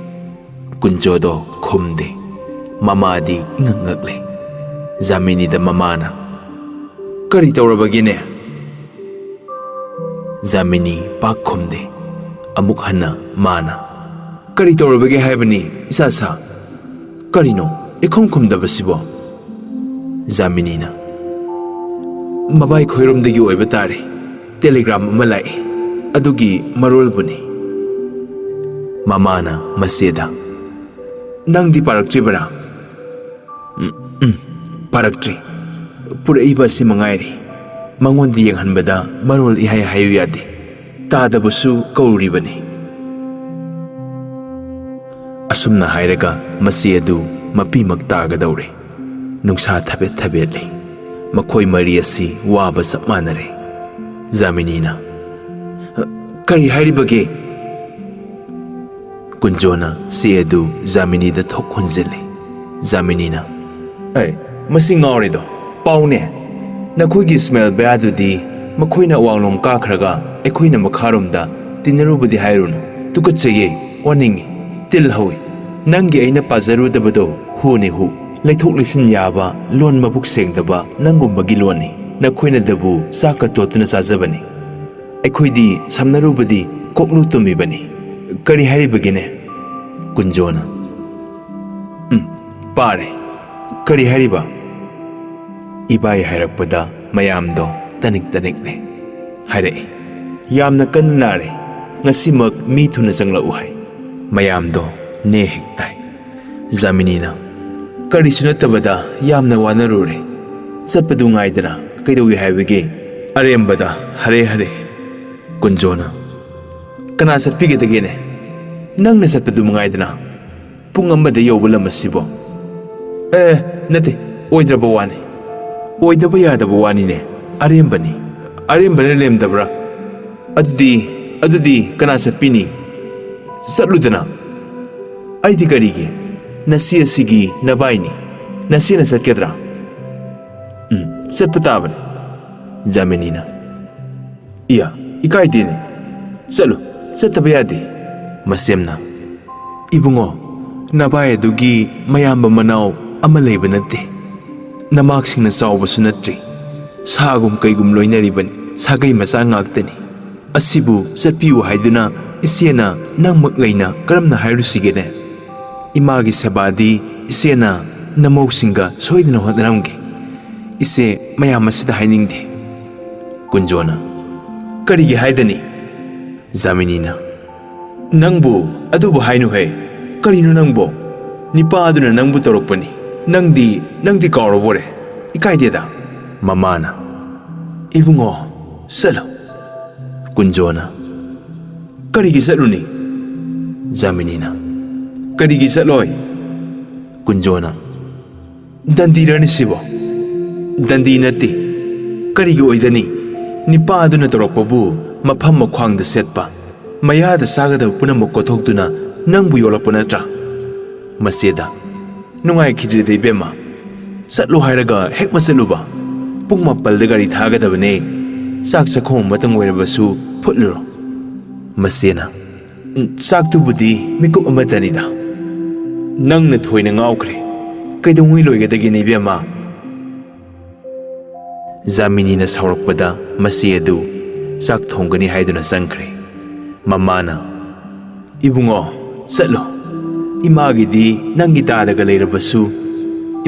ꯀꯨꯟꯖꯣꯗꯣ ꯈꯨꯝꯗꯦ꯫ ꯃꯃꯥꯗꯤ ꯏꯉꯛ ꯉꯛꯂꯦ꯫ ꯖꯥꯃꯤꯅꯤꯗ ꯃꯃꯥꯅ, "ꯀꯔꯤ ꯇꯧꯔꯕꯒꯦꯅꯦ?" ꯖꯥꯃꯤꯅꯤ ꯄꯥꯛ ꯈꯨꯝꯗꯦ꯫ ꯑꯃꯨꯛ ꯍꯟꯅ ꯃꯥꯅ, "ꯀꯔꯤ ꯇꯧꯔꯕꯒꯦ ꯍꯥꯏꯕꯅꯤ, ꯏꯆꯥ ꯁꯥ? ꯀꯔꯤꯅꯣ ꯏꯈꯨꯝ ꯈꯨꯝꯗꯕꯁꯤꯕꯣ?" ꯖꯥꯃꯤꯅꯤꯅ, "ꯃꯕꯥꯏ ꯈꯣꯏꯔꯣꯝꯗꯒꯤ ꯑꯣꯏꯕ ꯇꯥꯔꯦ꯫ ꯇꯦꯂꯤꯒ꯭ꯔꯥꯝ ꯑꯃ ꯂꯥꯛꯏ꯫ ꯑꯗꯨꯒꯤ ꯃꯔꯣꯜꯕꯨꯅꯤ꯫" ꯃꯃꯥꯅ ꯃꯆꯦꯗ, "ꯅꯪꯗꯤ ꯄꯥꯔꯛꯇ꯭ꯔꯤꯕꯔꯥ?" "ꯎꯝ, ꯎꯝ, ꯄꯥꯔꯛꯇ꯭ꯔꯤ꯫ ꯄꯨꯔꯛꯏꯕ ꯑꯁꯤ ꯃꯉꯥꯏꯔꯦ꯫ ꯃꯉꯣꯟꯗ ꯌꯦꯡꯍꯟꯕꯗ ꯃꯔꯣꯜ ꯏꯍꯥꯏ ꯍꯥꯏꯌꯨ ꯌꯥꯗꯦ꯫ ꯇꯥꯗꯕꯁꯨ ꯀꯧꯔꯤꯕꯅꯤ꯫ ꯑꯁꯨꯝꯅ ꯍꯥꯏꯔꯒ ꯃꯆꯦ ꯑꯗꯨ ꯃꯄꯤꯃꯛ ꯇꯥꯒꯗꯧꯔꯦ꯫ ꯅꯨꯡꯁꯥ ꯊꯕꯦꯠ ꯊꯕꯦꯠꯂꯤ꯫ ꯃꯈꯣꯏ ꯃꯔꯤ ꯑꯁꯤ ꯋꯥꯕ ꯆꯞ ꯃꯥꯟꯅꯔꯦ꯫ ꯖꯥꯃꯤꯅꯤꯅ, "ꯀꯔꯤ ꯍꯥꯏꯔꯤꯕꯒꯦ?" ꯀꯨꯟꯖꯣꯅ ꯆꯦ ꯑꯗꯨ ꯖꯥꯃꯤꯅꯤꯗ ꯊꯣꯛ ꯍꯨꯟꯖꯤꯜꯂꯤ꯫ ꯖꯥꯃꯤꯅꯤꯅ, "ꯑꯦ, ꯃꯁꯤ ꯉꯥꯎꯔꯦꯗꯣ꯫ ꯄꯥꯎꯅꯦ꯫ ꯅꯈꯣꯏꯒꯤ ꯏꯁꯃꯦꯜ ꯕꯌꯥꯗꯨꯗꯤ ꯃꯈꯣꯏꯅ ꯑꯋꯥꯡꯂꯣꯝ ꯀꯥꯈ꯭ꯔꯒ ꯑꯩꯈꯣꯏꯅ ꯃꯈꯥꯔꯣꯝꯗ ꯇꯤꯟꯅꯔꯨꯕꯗꯤ ꯍꯥꯏꯔꯨꯅꯨ꯫ ꯇꯨꯀꯠꯆꯩꯌꯦ, ꯑꯣꯟꯅꯤꯡꯉꯤ, ꯇꯤꯜ ꯍꯧꯏ꯫ ꯅꯪꯒꯤ ꯑꯩꯅ ꯄꯥꯖꯔꯨꯗꯕꯗꯣ ꯍꯨꯅꯤ ꯍꯨ꯫ ꯂꯩꯊꯣꯛ ꯂꯩꯁꯤꯟ ꯌꯥꯕ, ꯂꯣꯟ ꯃꯕꯨꯛ ꯁꯦꯡꯗꯕ ꯅꯪꯒꯨꯝꯕꯒꯤ ꯂꯣꯟꯅꯤ꯫ ꯅꯈꯣꯏꯅꯗꯕꯨ ꯆꯥꯛꯀ ꯇꯣꯠꯇꯨꯅ ꯆꯥꯖꯕꯅꯤ꯫ ꯑꯩꯈꯣꯏꯗꯤ ꯁꯝꯅꯔꯨꯕꯗꯤ ꯀꯣꯛꯂꯨ ꯇꯨꯝꯃꯤꯕꯅꯤ꯫ ꯀꯔꯤ ꯍꯥꯏꯔꯤꯕꯒꯦꯅꯦ?" ꯀꯨꯟꯖꯣꯅ, "ꯎꯝ, ꯄꯥꯔꯦ꯫ ꯀꯔꯤ ꯍꯥꯏꯔꯤꯕ?" ꯏꯕꯥꯏ ꯍꯥꯏꯔꯛꯄꯗ ꯃꯌꯥꯝꯗꯣ ꯇꯅꯤꯛ ꯇꯅꯤꯛꯅꯦ꯫ ꯍꯥꯏꯔꯛꯏ, "ꯌꯥꯝꯅ ꯀꯟꯅ ꯅꯥꯔꯦ꯫ ꯉꯁꯤꯃꯛ ꯃꯤ ꯊꯨꯅ ꯆꯪꯂꯛꯎ" ꯍꯥꯏ꯫ ꯃꯌꯥꯝꯗꯣ ꯅꯦ ꯍꯦꯛ ꯇꯥꯏ꯫ ꯖꯥꯃꯤꯅꯤꯅ, "ꯀꯔꯤꯁꯨ ꯅꯠꯇꯕꯗ ꯌꯥꯝꯅ ꯋꯥꯅꯔꯨꯔꯦ꯫ ꯆꯠꯄꯗꯨ ꯉꯥꯏꯗꯅ ꯀꯩꯗꯧꯏ ꯍꯥꯏꯕꯒꯦ?" ꯑꯔꯦꯝꯕꯗ ꯍꯔꯦ ꯍꯔꯦ꯫ ꯀꯨꯟꯖꯣꯅ, "ꯀꯅꯥ ꯆꯠꯄꯤꯒꯗꯒꯦꯅꯦ? ꯅꯪꯅ ꯆꯠꯄꯗꯨ ꯃꯉꯥꯏꯗꯅ꯫ ꯄꯨꯡ ꯑꯃꯗ ꯌꯧꯕ ꯂꯝ ꯑꯁꯤꯕꯣ?" "ꯑꯦ, ꯅꯠꯇꯦ, ꯑꯣꯏꯗ꯭ꯔꯕ ꯋꯥꯅꯤ꯫ ꯑꯣꯏꯗꯕ ꯌꯥꯗꯕ ꯋꯥꯅꯤꯅꯦ꯫ ꯑꯔꯦꯝꯕꯅꯤ꯫ ꯑꯔꯦꯝꯕꯅ ꯂꯦꯝꯗꯕ꯭ꯔꯥ? ꯑꯗꯨꯗꯤ, ꯑꯗꯨꯗꯤ ꯀꯅꯥ ꯆꯠꯄꯤꯅꯤ? ꯆꯠꯂꯨꯗꯅ꯫ ꯑꯩꯗꯤ ꯀꯔꯤꯒꯤ? ꯅꯆꯦ ꯑꯁꯤꯒꯤ ꯅꯕꯥꯏꯅꯤ꯫ ꯅꯆꯦꯅ ꯆꯠꯀꯗ꯭ꯔꯥ?" "ꯎꯝ, ꯆꯠꯄ ꯇꯥꯕꯅꯤ꯫" ꯖꯥꯃꯤꯅꯤꯅ, "ꯏꯌꯥ, ꯏꯀꯥꯏꯗꯦꯅꯦ꯫ ꯆꯠꯂꯨ, ꯆꯠꯇꯕ ꯌꯥꯗꯦ꯫" ꯃꯁꯦꯝꯅ, "ꯏꯕꯨꯡꯉꯣ, ꯅꯕꯥꯏ ꯑꯗꯨꯒꯤ ꯃꯌꯥꯝꯕ ꯃꯅꯥꯎ ꯑꯃ ꯂꯩꯕ ꯅꯠꯇꯦ꯫ ꯅꯃꯥꯛꯁꯤꯡꯅ ꯆꯥꯎꯕꯁꯨ ꯅꯠꯇ꯭ꯔꯤ꯫ ꯁꯥꯒꯨꯝ ꯀꯩꯒꯨꯝ ꯂꯣꯏꯅꯔꯤꯕꯅꯤ꯫ ꯁꯥꯒꯩ ꯃꯆꯥ ꯉꯥꯛꯇꯅꯤ꯫ ꯑꯁꯤꯕꯨ ꯆꯠꯄꯤꯌꯨ ꯍꯥꯏꯗꯨꯅ ꯏꯆꯦꯅ ꯅꯪꯃꯛ ꯂꯩꯅ ꯀꯔꯝꯅ ꯍꯥꯏꯔꯨꯁꯤꯒꯦꯅꯦ? ꯏꯃꯥꯒꯤ ꯁꯦꯕꯥꯗꯤ ꯏꯆꯦꯅ ꯅꯃꯧꯁꯤꯡꯒ ꯁꯣꯏꯗꯅ ꯍꯣꯠꯅꯔꯝꯒꯦ꯫ ꯏꯆꯦ, ꯃꯌꯥꯝ ꯑꯁꯤꯗ ꯍꯥꯏꯅꯤꯡꯗꯦ꯫" ꯀꯨꯟꯖꯣꯅ, "ꯀꯔꯤꯒꯤ ꯍꯥꯏꯗꯅꯤ?" ꯖꯥꯃꯤꯅꯤꯅ, "ꯅꯪꯕꯨ ꯑꯗꯨꯕꯨ ꯍꯥꯏꯅꯨꯍꯦ꯫ ꯀꯔꯤꯅꯣ ꯅꯪꯕꯣ? ꯅꯤꯄꯥ ꯑꯗꯨꯅ ꯅꯪꯕꯨ ꯇꯧꯔꯛꯄꯅꯤ꯫ ꯅꯪꯗꯤ, ꯅꯪꯗꯤ ꯀꯥꯎꯔꯕꯣꯔꯦ? ꯏꯀꯥꯏꯗꯦꯗ꯫" ꯃꯃꯥꯅ, "ꯏꯕꯨꯡꯉꯣ, ꯆꯠꯂꯣ꯫ ꯀꯨꯟꯖꯣꯅ, "ꯀꯔꯤꯒꯤ ꯆꯠꯂꯨꯅꯤ?" ꯖꯥꯃꯤꯅꯤꯅ, "ꯀꯔꯤꯒꯤ ꯆꯠꯂꯣꯏ?" ꯀꯨꯟꯖꯣꯅ, "ꯗꯟꯗꯤꯔꯅꯤ ꯁꯤꯕꯣ?" "ꯗꯟꯗꯤ ꯅꯠꯇꯦ꯫ ꯀꯔꯤꯒꯤ ꯑꯣꯏꯗꯅꯤ? ꯅꯤꯄꯥ ꯑꯗꯨꯅ ꯇꯧꯔꯛꯄꯕꯨ ꯃꯐꯝ ꯃꯈ꯭ꯋꯥꯡꯗ ꯁꯦꯠꯄ, ꯃꯌꯥꯗ ꯆꯥꯒꯗꯕ ꯄꯨꯝꯅꯃꯛ ꯀꯣꯊꯣꯛꯇꯨꯅ ꯅꯪꯕꯨ ꯌꯣꯜꯂꯛꯄ ꯅꯠꯇ꯭ꯔꯥ?" ꯃꯆꯦꯗ, "ꯅꯨꯡꯉꯥꯏꯈꯤꯗ꯭ꯔꯦꯗ ꯏꯕꯦꯝꯃ꯫ ꯆꯠꯂꯣ ꯍꯥꯏꯔꯒ ꯍꯦꯛ ꯃꯆꯠꯂꯨꯕ꯫ ꯄꯨꯡ ꯃꯥꯄꯜꯗ ꯒꯥꯔꯤ ꯊꯥꯒꯗꯕꯅꯦ꯫ ꯆꯥꯛ ꯆꯥꯈꯣꯝ ꯑꯃꯇꯪ ꯑꯣꯏꯔꯕꯁꯨ ꯐꯨꯠꯂꯨꯔꯣ꯫" ꯃꯆꯦꯅ, "ꯎꯝ, ꯆꯥꯛꯇꯨꯕꯨꯗꯤ ꯃꯤꯀꯨꯞ ꯑꯃꯇꯅꯤꯗ꯫" "ꯅꯪꯅ ꯊꯣꯏꯅ ꯉꯥꯎꯈ꯭ꯔꯦ꯫ ꯀꯩꯗꯧꯉꯩ ꯂꯣꯏꯒꯗꯒꯦꯅꯦ ꯏꯕꯦꯝꯃ?" ꯖꯥꯃꯤꯅꯤꯅ ꯁꯥꯎꯔꯛꯄꯗ ꯃꯆꯦ ꯑꯗꯨ ꯆꯥꯛ ꯊꯣꯡꯒꯅꯤ ꯍꯥꯏꯗꯨꯅ ꯆꯪꯈ꯭ꯔꯦ꯫ ꯃꯃꯥꯅ, "ꯏꯕꯨꯡꯉꯣ, ꯆꯠꯂꯣ꯫ ꯏꯃꯥꯒꯤꯗꯤ ꯅꯪꯒꯤ ꯇꯥꯗꯒ ꯂꯩꯔꯕꯁꯨ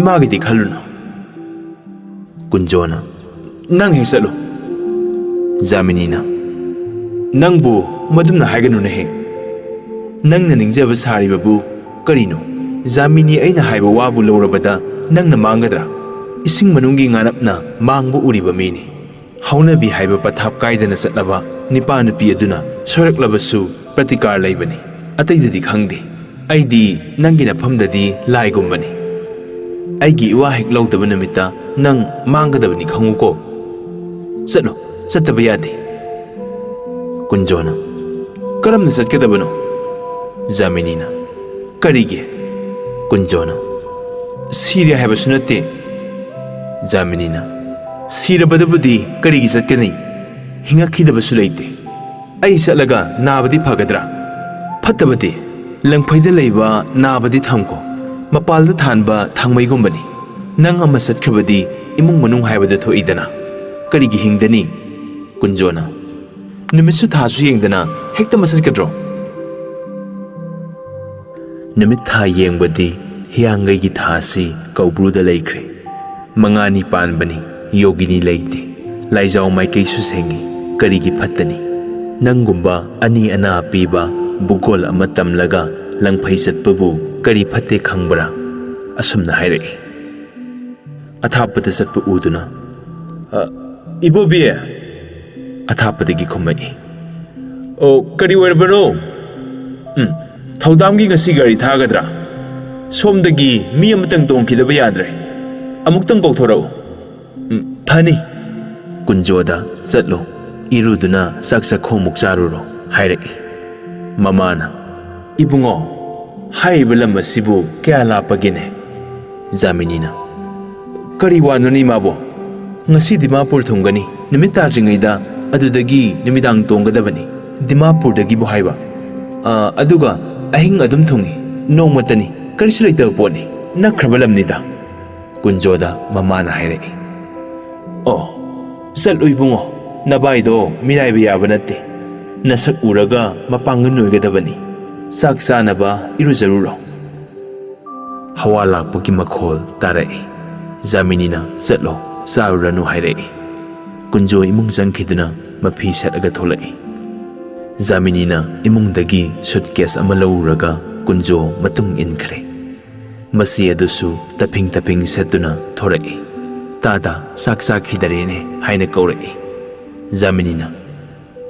ꯏꯃꯥꯒꯤꯗꯤ ꯈꯜꯂꯨꯅꯨ꯫" ꯀꯨꯟꯖꯣꯅ, "ꯅꯪ ꯍꯦꯛ ꯆꯠꯂꯨ꯫" ꯖꯥꯃꯤꯅꯤꯅ, "ꯅꯪꯕꯨ ꯃꯗꯨꯝꯅ ꯍꯥꯏꯒꯅꯨꯅꯦꯍꯦ꯫ ꯅꯪꯅ ꯅꯤꯡꯖꯕ ꯁꯥꯔꯤꯕꯕꯨ ꯀꯔꯤꯅꯣ? ꯖꯥꯃꯤꯅꯤ, ꯑꯩꯅ ꯍꯥꯏꯕ ꯋꯥꯕꯨ ꯂꯧꯔꯕꯗ ꯅꯪꯅ ꯃꯥꯡꯒꯗ꯭ꯔꯥ? ꯏꯁꯤꯡ ꯃꯅꯨꯡꯒꯤ ꯉꯥꯅꯞꯅ ꯃꯥꯡꯕ ꯎꯔꯤꯕ ꯃꯤꯅꯤ꯫ ꯍꯧꯅꯕꯤ ꯍꯥꯏꯕ ꯄꯊꯥꯞ ꯀꯥꯏꯗꯅ ꯆꯠꯂꯕ ꯅꯤꯄꯥ ꯅꯨꯄꯤ ꯑꯗꯨꯅ ꯁꯣꯏꯔꯛꯂꯕꯁꯨ ꯄ꯭ꯔꯇꯤꯀꯥꯔ ꯂꯩꯕꯅꯤ꯫ ꯑꯇꯩꯗꯗꯤ ꯈꯪꯗꯦ꯫ ꯑꯩꯗꯤ ꯅꯪꯒꯤ ꯅꯐꯝꯗꯗꯤ ꯂꯥꯏꯒꯨꯝꯕꯅꯤ꯫ ꯑꯩꯒꯤ ꯏꯋꯥ ꯍꯦꯛ ꯂꯧꯗꯕ ꯅꯨꯃꯤꯠꯇ ꯅꯪ ꯃꯥꯡꯒꯗꯕꯅꯤ, ꯈꯪꯉꯨꯀꯣ꯫ ꯆꯠꯂꯨ, ꯆꯠꯇꯕ ꯌꯥꯗꯦ꯫" ꯀꯨꯟꯖꯣꯅ, "ꯀꯔꯝꯅ ꯆꯠꯀꯗꯕꯅꯣ?" ꯖꯥꯃꯤꯅꯤꯅ, "ꯀꯔꯤꯒꯤ?" ꯀꯨꯟꯖꯣꯅ, "ꯁꯤꯔꯦ ꯍꯥꯏꯕꯁꯨ ꯅꯠꯇꯦ꯫" ꯖꯥꯃꯤꯅꯤꯅ, "ꯁꯤꯔꯕꯗꯕꯨꯗꯤ ꯀꯔꯤꯒꯤ ꯆꯠꯀꯅꯤ? ꯍꯤꯡꯉꯛꯈꯤꯗꯕꯁꯨ ꯂꯩꯇꯦ꯫ ꯑꯩ ꯆꯠꯂꯒ ꯅꯥꯕꯗꯤ ꯐꯒꯗ꯭ꯔꯥ? ꯐꯠꯇꯕꯗꯤ? ꯂꯪꯐꯩꯗ ꯂꯩꯕ ꯅꯥꯕꯗꯤ ꯊꯝꯈꯣ꯫ ꯃꯄꯥꯜꯗ ꯊꯥꯟꯕ ꯊꯥꯡꯃꯩꯒꯨꯝꯕꯅꯤ꯫ ꯅꯪ ꯑꯃ ꯆꯠꯈ꯭ꯔꯕꯗꯤ ꯏꯃꯨꯡ ꯃꯅꯨꯡ ꯍꯥꯏꯕꯗꯨ ꯊꯣꯛꯏꯗꯅ꯫ ꯀꯔꯤꯒꯤ ꯍꯤꯡꯗꯅꯤ?" ꯀꯨꯟꯖꯣꯅ, "ꯅꯨꯃꯤꯠꯁꯨ ꯊꯥꯁꯨ ꯌꯦꯡꯗꯅ ꯍꯦꯛꯇ ꯃꯆꯠꯀꯗ꯭ꯔꯣ?" ꯅꯨꯃꯤꯠ ꯊꯥ ꯌꯦꯡꯕꯗꯤ ꯍꯤꯌꯥꯡꯒꯩꯒꯤ ꯊꯥ ꯑꯁꯤ ꯀꯧꯕ꯭ꯔꯨꯗ ꯂꯩꯈ꯭ꯔꯦ꯫ ꯃꯉꯥꯅꯤ ꯄꯥꯟꯕꯅꯤ, ꯌꯣꯒꯤꯅꯤ ꯂꯩꯇꯦ꯫ ꯂꯥꯏꯖꯥꯎ ꯃꯥꯏꯀꯩꯁꯨ ꯁꯦꯡꯉꯤ, ꯀꯔꯤꯒꯤ ꯐꯠꯇꯅꯤ? ꯅꯪꯒꯨꯝꯕ ꯑꯅꯤ ꯑꯅꯥ ꯄꯤꯕ ꯚꯨꯒꯣꯜ ꯑꯃ ꯇꯝꯂꯒ ꯂꯪꯐꯩ ꯆꯠꯄꯕꯨ ꯀꯔꯤ ꯐꯠꯇꯦ ꯈꯪꯕ꯭ꯔꯥ? ꯑꯁꯨꯝꯅ ꯍꯥꯏꯔꯛꯏ꯫ ꯑꯊꯥꯞꯄꯗ ꯆꯠꯄ ꯎꯗꯨꯅ, "ꯑ, ꯏꯕꯣꯕꯤ!" ꯑꯊꯥꯞꯄꯗꯒꯤ ꯈꯨꯝꯃꯛꯏ꯫ "ꯑꯣ, ꯀꯔꯤ ꯑꯣꯏꯔꯕꯅꯣ?" "ꯎꯝ, ꯊꯧꯗꯥꯝꯒꯤ ꯉꯁꯤ ꯒꯥꯔꯤ ꯊꯥꯒꯗ꯭ꯔꯥ? ꯁꯣꯝꯗꯒꯤ ꯃꯤ ꯑꯃꯇꯪ ꯇꯣꯡꯈꯤꯗꯕ ꯌꯥꯗ꯭ꯔꯦ꯫ ꯑꯃꯨꯛꯇꯪ ꯀꯧꯊꯣꯔꯛꯎ꯫" "ꯎꯝ, ꯐꯅꯤ꯫" "ꯀꯨꯟꯖꯣꯗ ꯆꯠꯂꯣ, ꯏꯔꯨꯗꯨꯅ ꯆꯥꯛ ꯆꯥꯛꯈꯣꯝꯃꯨꯛ ꯆꯥꯔꯨꯔꯣ," ꯍꯥꯏꯔꯛꯏ꯫ ꯃꯃꯥꯅ, "ꯏꯕꯨꯡꯉꯣ, ꯍꯥꯏꯔꯤꯕ ꯂꯝ ꯑꯁꯤꯕꯨ ꯀꯌꯥ ꯂꯥꯞꯄꯒꯦꯅꯦ?" ꯖꯥꯃꯤꯅꯤꯅ, "ꯀꯔꯤ ꯋꯥꯅꯣꯅꯦ ꯏꯃꯥꯕꯣ? ꯉꯁꯤ ꯗꯤꯃꯥꯄꯨꯔ ꯊꯨꯡꯒꯅꯤ, ꯅꯨꯃꯤꯠ ꯇꯥꯗ꯭ꯔꯤꯉꯩꯗ ꯑꯗꯨꯗꯒꯤ ꯅꯨꯃꯤꯗꯥꯡ ꯇꯣꯡꯒꯗꯕꯅꯤ꯫ ꯗꯤꯃꯥꯄꯨꯔꯗꯒꯤꯕꯨ ꯍꯥꯏꯕ? ꯑꯥ, ꯑꯗꯨꯒ ꯑꯍꯤꯡ ꯑꯗꯨꯝ ꯊꯨꯡꯏ, ꯅꯣꯡꯃꯇꯅꯤ, ꯀꯔꯤꯁꯨ ꯂꯩꯇꯕ ꯄꯣꯠꯅꯤ, ꯅꯛꯈ꯭ꯔꯕ ꯂꯝꯅꯤꯗ꯫" ꯀꯨꯟꯖꯣꯗ ꯃꯃꯥꯅ ꯍꯥꯏꯔꯛꯏ꯫ "ꯑꯣ, ꯆꯠꯂꯨ ꯏꯕꯨꯡꯉꯣ, ꯅꯕꯥꯏꯗꯣ ꯃꯤꯔꯥꯏꯕ ꯌꯥꯕ ꯅꯠꯇꯦ꯫ ꯅꯁꯛ ꯎꯔꯒ ꯃꯄꯥꯡꯒꯜ ꯅꯣꯏꯒꯗꯕꯅꯤ꯫ ꯆꯥꯛ ꯆꯥꯅꯕ ꯏꯔꯨꯖꯔꯨꯔꯣ꯫" ꯍꯋꯥ ꯂꯥꯛꯄꯒꯤ ꯃꯈꯣꯜ ꯇꯥꯔꯛꯏ꯫ ꯖꯥꯃꯤꯅꯤꯅ, "ꯆꯠꯂꯣ, ꯆꯥꯔꯨꯔꯅꯨ," ꯍꯥꯏꯔꯛꯏ꯫ ꯀꯨꯟꯖꯣ ꯏꯃꯨꯡ ꯆꯪꯈꯤꯗꯨꯅ ꯃꯐꯤ ꯁꯦꯠꯂꯒ ꯊꯣꯛꯂꯛꯏ꯫ ꯖꯥꯃꯤꯅꯤꯅ ꯏꯃꯨꯡꯗꯒꯤ ꯁꯨꯠꯀꯦꯁ ꯑꯃ ꯂꯧꯔꯨꯔꯒ ꯀꯨꯟꯖꯣ ꯃꯇꯨꯡ ꯏꯟꯈ꯭ꯔꯦ꯫ ꯃꯆꯦ ꯑꯗꯨꯁꯨ ꯇꯐꯤꯡ ꯇꯐꯤꯡ ꯁꯦꯠꯇꯨꯅ ꯊꯣꯔꯛꯏ꯫ "ꯇꯥꯗ, ꯆꯥꯛ ꯆꯥꯈꯤꯗꯔꯦꯅꯦ?" ꯍꯥꯏꯅ ꯀꯧꯔꯛꯏ꯫ ꯖꯥꯃꯤꯅꯤꯅ,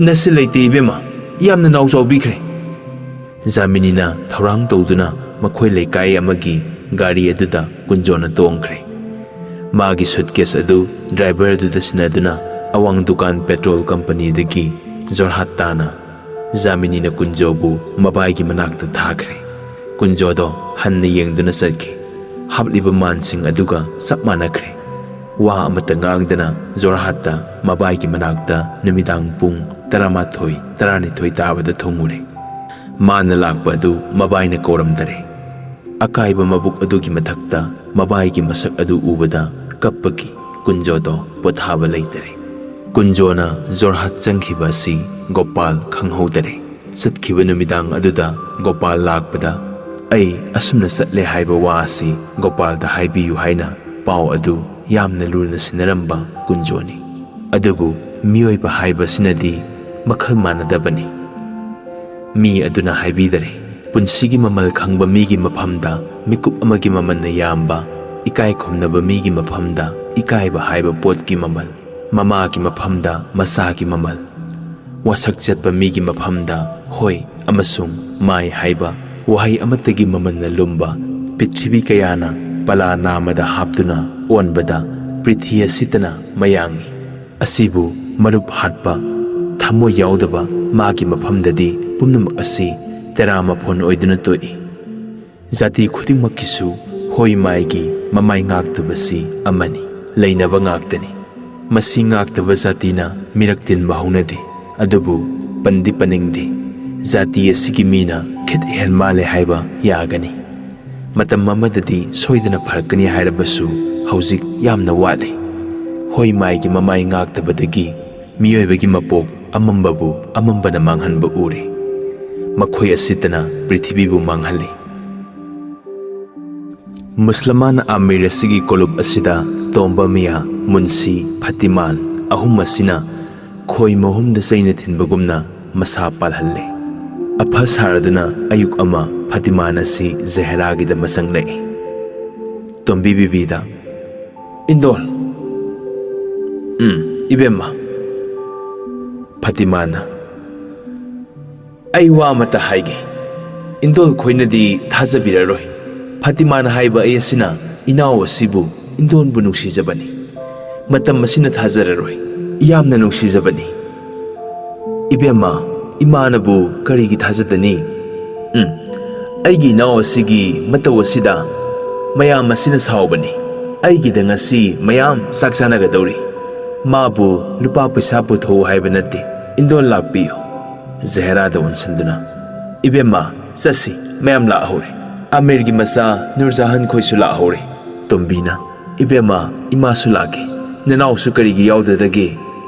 "ꯅꯁꯤ ꯂꯩꯇꯦ ꯏꯕꯦꯝꯃ, ꯌꯥꯝꯅ ꯅꯥꯎ ꯆꯥꯎꯕꯤꯈ꯭ꯔꯦ꯫" ꯖꯥꯃꯤꯅꯤꯅ ꯊꯧꯔꯥꯡ ꯇꯧꯗꯨꯅ ꯃꯈꯣꯏ ꯂꯩꯀꯥꯏ ꯑꯃꯒꯤ ꯒꯥꯔꯤ ꯑꯗꯨꯗ ꯀꯨꯟꯖꯣꯅ ꯇꯣꯡꯈ꯭ꯔꯦ꯫ ꯃꯥꯒꯤ ꯁꯨꯠꯀꯦꯁ ꯑꯗꯨ ꯗ꯭ꯔꯥꯏꯚꯔ ꯑꯗꯨꯗ ꯁꯤꯟꯅꯗꯨꯅ ꯑꯋꯥꯡ ꯗꯨꯀꯥꯟ ꯄꯦꯇ꯭ꯔꯣꯜ ꯀꯝꯄꯅꯤꯗꯒꯤ ꯖꯣꯔꯍꯥꯠ ꯇꯥꯅ ꯖꯥꯃꯤꯅꯤꯅ ꯀꯨꯟꯖꯣꯕꯨ ꯃꯕꯥꯏꯒꯤ ꯃꯅꯥꯛꯇ ꯊꯥꯈ꯭ꯔꯦ꯫ ꯀꯨꯟꯖꯣꯗꯣ ꯍꯟꯅ ꯌꯦꯡꯗꯨꯅ ꯆꯠꯈꯤ꯫ ꯍꯥꯞꯂꯤꯕ ꯃꯥꯟꯁꯤꯡ ꯑꯗꯨꯒ ꯆꯞ ꯃꯥꯟꯅꯈ꯭ꯔꯦ꯫ ꯋꯥ ꯑꯃꯠꯇ ꯉꯥꯡꯗꯅ ꯖꯣꯔꯍꯥꯠꯇ ꯃꯕꯥꯏꯒꯤ ꯃꯅꯥꯛꯇ ꯅꯨꯃꯤꯗꯥꯡ ꯄꯨꯡ ꯇꯔꯥꯃꯥꯊꯣꯏ, ꯇꯔꯥꯅꯤꯊꯣꯏ ꯇꯥꯕꯗ ꯊꯨꯡꯉꯨꯔꯦ꯫ ꯃꯥꯅ ꯂꯥꯛꯄ ꯑꯗꯨ ꯃꯕꯥꯏꯅ ꯀꯧꯔꯝꯗꯔꯦ꯫ ꯑꯀꯥꯏꯕ ꯃꯕꯨꯛ ꯑꯗꯨꯒꯤ ꯃꯊꯛꯇ ꯃꯕꯥꯏꯒꯤ ꯃꯁꯛ ꯑꯗꯨ ꯎꯕꯗ ꯀꯞꯄꯒꯤ ꯀꯨꯟꯖꯣꯗꯣ ꯄꯣꯊꯥꯕ ꯂꯩꯇꯔꯦ꯫ ꯀꯨꯟꯖꯣꯅ ꯖꯣꯔꯍꯥꯠ ꯆꯪꯈꯤꯕ ꯑꯁꯤ ꯒꯣꯄꯥꯜ ꯈꯪꯍꯧꯗꯔꯦ꯫ ꯆꯠꯈꯤꯕ ꯅꯨꯃꯤꯗꯥꯡ ꯑꯗꯨꯗ ꯒꯣꯄꯥꯜ ꯂꯥꯛꯄꯗ, "ꯑꯩ ꯑꯁꯨꯝꯅ ꯆꯠꯂꯦ" ꯍꯥꯏꯕ ꯋꯥ ꯑꯁꯤ ꯒꯣꯄꯥꯜꯗ ꯍꯥꯏꯕꯤꯌꯨ ꯍꯥꯏꯅ ꯄꯥꯎ ꯑꯗꯨ ꯌꯥꯝꯅ ꯂꯨꯅ ꯁꯤꯟꯅꯔꯝꯕ ꯀꯨꯟꯖꯣꯅꯤ꯫ ꯑꯗꯨꯕꯨ ꯃꯤꯑꯣꯏꯕ ꯍꯥꯏꯕꯁꯤꯅꯗꯤ ꯃꯈꯜ ꯃꯥꯟꯅꯗꯕꯅꯤ꯫ ꯃꯤ ꯑꯗꯨꯅ ꯍꯥꯏꯕꯤꯗꯔꯦ꯫ ꯄꯨꯟꯁꯤꯒꯤ ꯃꯃꯜ ꯈꯪꯕ ꯃꯤꯒꯤ ꯃꯐꯝꯗ ꯃꯤꯀꯨꯞ ꯑꯃꯒꯤ ꯃꯃꯜꯅ ꯌꯥꯝꯕ, ꯏꯀꯥꯏ ꯈꯨꯝꯅꯕ ꯃꯤꯒꯤ ꯃꯐꯝꯗ ꯏꯀꯥꯏꯕ ꯍꯥꯏꯕ ꯄꯣꯠꯀꯤ ꯃꯃꯜ ꯃꯃꯥꯒꯤ ꯃꯐꯝꯗ ꯃꯆꯥꯒꯤ ꯃꯃꯜ꯫ ꯋꯥꯁꯛ ꯆꯠꯄ ꯃꯤꯒꯤ ꯃꯐꯝꯗ ꯍꯣꯏ ꯑꯃꯁꯨꯡ ꯃꯥꯏ ꯍꯥꯏꯕ ꯋꯥꯍꯩ ꯑꯃꯠꯇꯒꯤ ꯃꯃꯜꯅ ꯂꯨꯝꯕ ꯄ꯭ꯔꯤꯊꯤꯕꯤ ꯀꯌꯥꯅ ꯄꯂꯥ ꯅꯥꯃꯗ ꯍꯥꯞꯇꯨꯅ ꯑꯣꯟꯕꯗ ꯄ꯭ꯔꯤꯊꯤ ꯑꯁꯤꯇꯅ ꯃꯌꯥꯡꯉꯤ꯫ ꯑꯁꯤꯕꯨ ꯃꯔꯨꯞ ꯍꯥꯠꯄ, ꯊꯃꯣꯏ ꯌꯥꯎꯗꯕ ꯃꯥꯒꯤ ꯃꯐꯝꯗꯗꯤ ꯄꯨꯝꯅꯃꯛ ꯑꯁꯤ ꯇꯦꯔꯥ ꯃꯐꯣꯟ ꯑꯣꯏꯗꯨꯅ ꯇꯣꯛꯏ꯫ ꯖꯥꯇꯤ ꯈꯨꯗꯤꯡꯃꯛꯀꯤꯁꯨ ꯍꯣꯏ ꯃꯥꯏꯒꯤ ꯃꯃꯥꯏ ꯉꯥꯛꯇꯕꯁꯤ ꯑꯃꯅꯤ, ꯂꯩꯅꯕ ꯉꯥꯛꯇꯅꯤ꯫ ꯃꯁꯤ ꯉꯥꯛꯇꯕ ꯖꯥꯇꯤꯅ ꯃꯤꯔꯛ ꯇꯤꯟꯕ ꯍꯧꯅꯗꯦ, ꯑꯗꯨꯕꯨ ꯄꯟꯗꯤ ꯄꯟꯅꯤꯡꯗꯦ꯫ ꯖꯥꯇꯤ ꯑꯁꯤꯒꯤ ꯃꯤꯅ ꯈꯤꯠ ꯍꯦꯟ ꯃꯥꯜꯂꯦ ꯍꯥꯏꯕ ꯌꯥꯒꯅꯤ꯫ ꯃꯇꯝ ꯑꯃꯗꯗꯤ ꯁꯣꯏꯗꯅ ꯐꯔꯛꯀꯅꯤ ꯍꯥꯏꯔꯕꯁꯨ ꯍꯧꯖꯤꯛ ꯌꯥꯝꯅ ꯋꯥꯠꯂꯤ꯫ ꯍꯣꯏ ꯃꯥꯏꯒꯤ ꯃꯃꯥꯏ ꯉꯥꯛꯇꯕꯗꯒꯤ ꯃꯤꯑꯣꯏꯕꯒꯤ ꯃꯄꯣꯛ ꯑꯃꯝꯕꯕꯨ ꯑꯃꯝꯕꯅ ꯃꯥꯡꯍꯟꯕ ꯎꯔꯦ꯫ ꯃꯈꯣꯏ ꯑꯁꯤꯇꯅ ꯄ꯭ꯔꯤꯊꯤꯕꯤꯕꯨ ꯃꯥꯡꯍꯜꯂꯤ꯫ ꯃꯨꯁꯂꯃꯥꯟ ꯑꯃꯤꯔ ꯑꯁꯤꯒꯤ ꯀꯣꯂꯨꯞ ꯑꯁꯤꯗ ꯇꯣꯝꯕ ꯃꯤꯌꯥ, ꯃꯨꯟꯁꯤ, ꯐꯇꯤꯃꯥꯟ ꯑꯍꯨꯝ ꯑꯁꯤꯅ ꯈꯣꯏ ꯃꯍꯨꯝꯗ ꯆꯩꯅ ꯊꯤꯟꯕꯒꯨꯝꯅ ꯃꯁꯥ ꯄꯥꯜꯍꯜꯂꯦ꯫ ꯑꯐ ꯁꯥꯔꯗꯨꯅ ꯑꯌꯨꯛ ꯑꯃ ꯐꯇꯤꯃꯥꯟ ꯑꯁꯤ ꯖꯍꯦꯔꯥꯒꯤꯗ ꯃꯆꯪꯂꯛꯏ꯫ ꯇꯣꯝꯕꯤ ꯕꯤꯕꯤꯗ, "ꯏꯟꯗꯣꯜ!" "ꯎꯝ, ꯏꯕꯦꯝꯃ?" ꯐꯇꯤꯃꯥꯅ, "ꯑꯩ ꯋꯥ ꯑꯃꯇ ꯍꯥꯏꯒꯦ꯫ ꯏꯟꯗꯣꯜ ꯈꯣꯏꯅꯗꯤ ꯊꯥꯖꯕꯤꯔꯔꯣꯏ꯫ ꯐꯇꯤꯃꯥꯅ ꯍꯥꯏꯕ ꯑꯩ ꯑꯁꯤꯅ ꯏꯅꯥꯎ ꯑꯁꯤꯕꯨ, ꯏꯟꯗꯣꯜꯕꯨ ꯅꯨꯡꯁꯤꯖꯕꯅꯤ꯫ ꯃꯇꯝ ꯑꯁꯤꯅ ꯊꯥꯖꯔꯔꯣꯏ꯫ ꯌꯥꯝꯅ ꯅꯨꯡꯁꯤꯖꯕꯅꯤ꯫" "ꯏꯕꯦꯝꯃ, ꯏꯃꯥꯅꯕꯨ ꯀꯔꯤꯒꯤ ꯊꯥꯖꯗꯅꯤ? ꯎꯝ, ꯑꯩꯒꯤ ꯏꯅꯥꯎ ꯑꯁꯤꯒꯤ ꯃꯇꯧ ꯑꯁꯤꯗ ꯃꯌꯥꯝ ꯑꯁꯤꯅ ꯁꯥꯎꯕꯅꯤ꯫ ꯑꯩꯒꯤꯗ ꯉꯁꯤ ꯃꯌꯥꯝ ꯆꯥꯛ ꯆꯥꯅꯒꯗꯧꯔꯤ꯫ ꯃꯥꯕꯨ ꯂꯨꯄꯥ ꯄꯩꯁꯥ ꯄꯨꯊꯣꯛꯎ ꯍꯥꯏꯕ ꯅꯠꯇꯦ꯫ ꯏꯟꯗꯣꯜ ꯂꯥꯛꯄꯤꯌꯨ꯫" ꯖꯍꯦꯔꯥꯗ ꯑꯣꯟꯁꯤꯟꯗꯨꯅ, "ꯏꯕꯦꯝꯃ, ꯆꯠꯁꯤ, ꯃꯌꯥꯝ ꯂꯥꯛꯍꯧꯔꯦ꯫ ꯑꯃꯤꯔꯒꯤ ꯃꯆꯥ ꯅꯨꯔꯖꯍꯥꯟ ꯈꯣꯏꯁꯨ ꯂꯥꯛꯍꯧꯔꯦ꯫" ꯇꯣꯝꯕꯤꯅ, "ꯏꯕꯦꯝꯃ, ꯏꯃꯥꯁꯨ ꯂꯥꯛꯀꯦ꯫ ꯅꯅꯥꯎꯁꯨ ꯀꯔꯤꯒꯤ ꯌꯥꯎꯗꯗꯒꯦ?"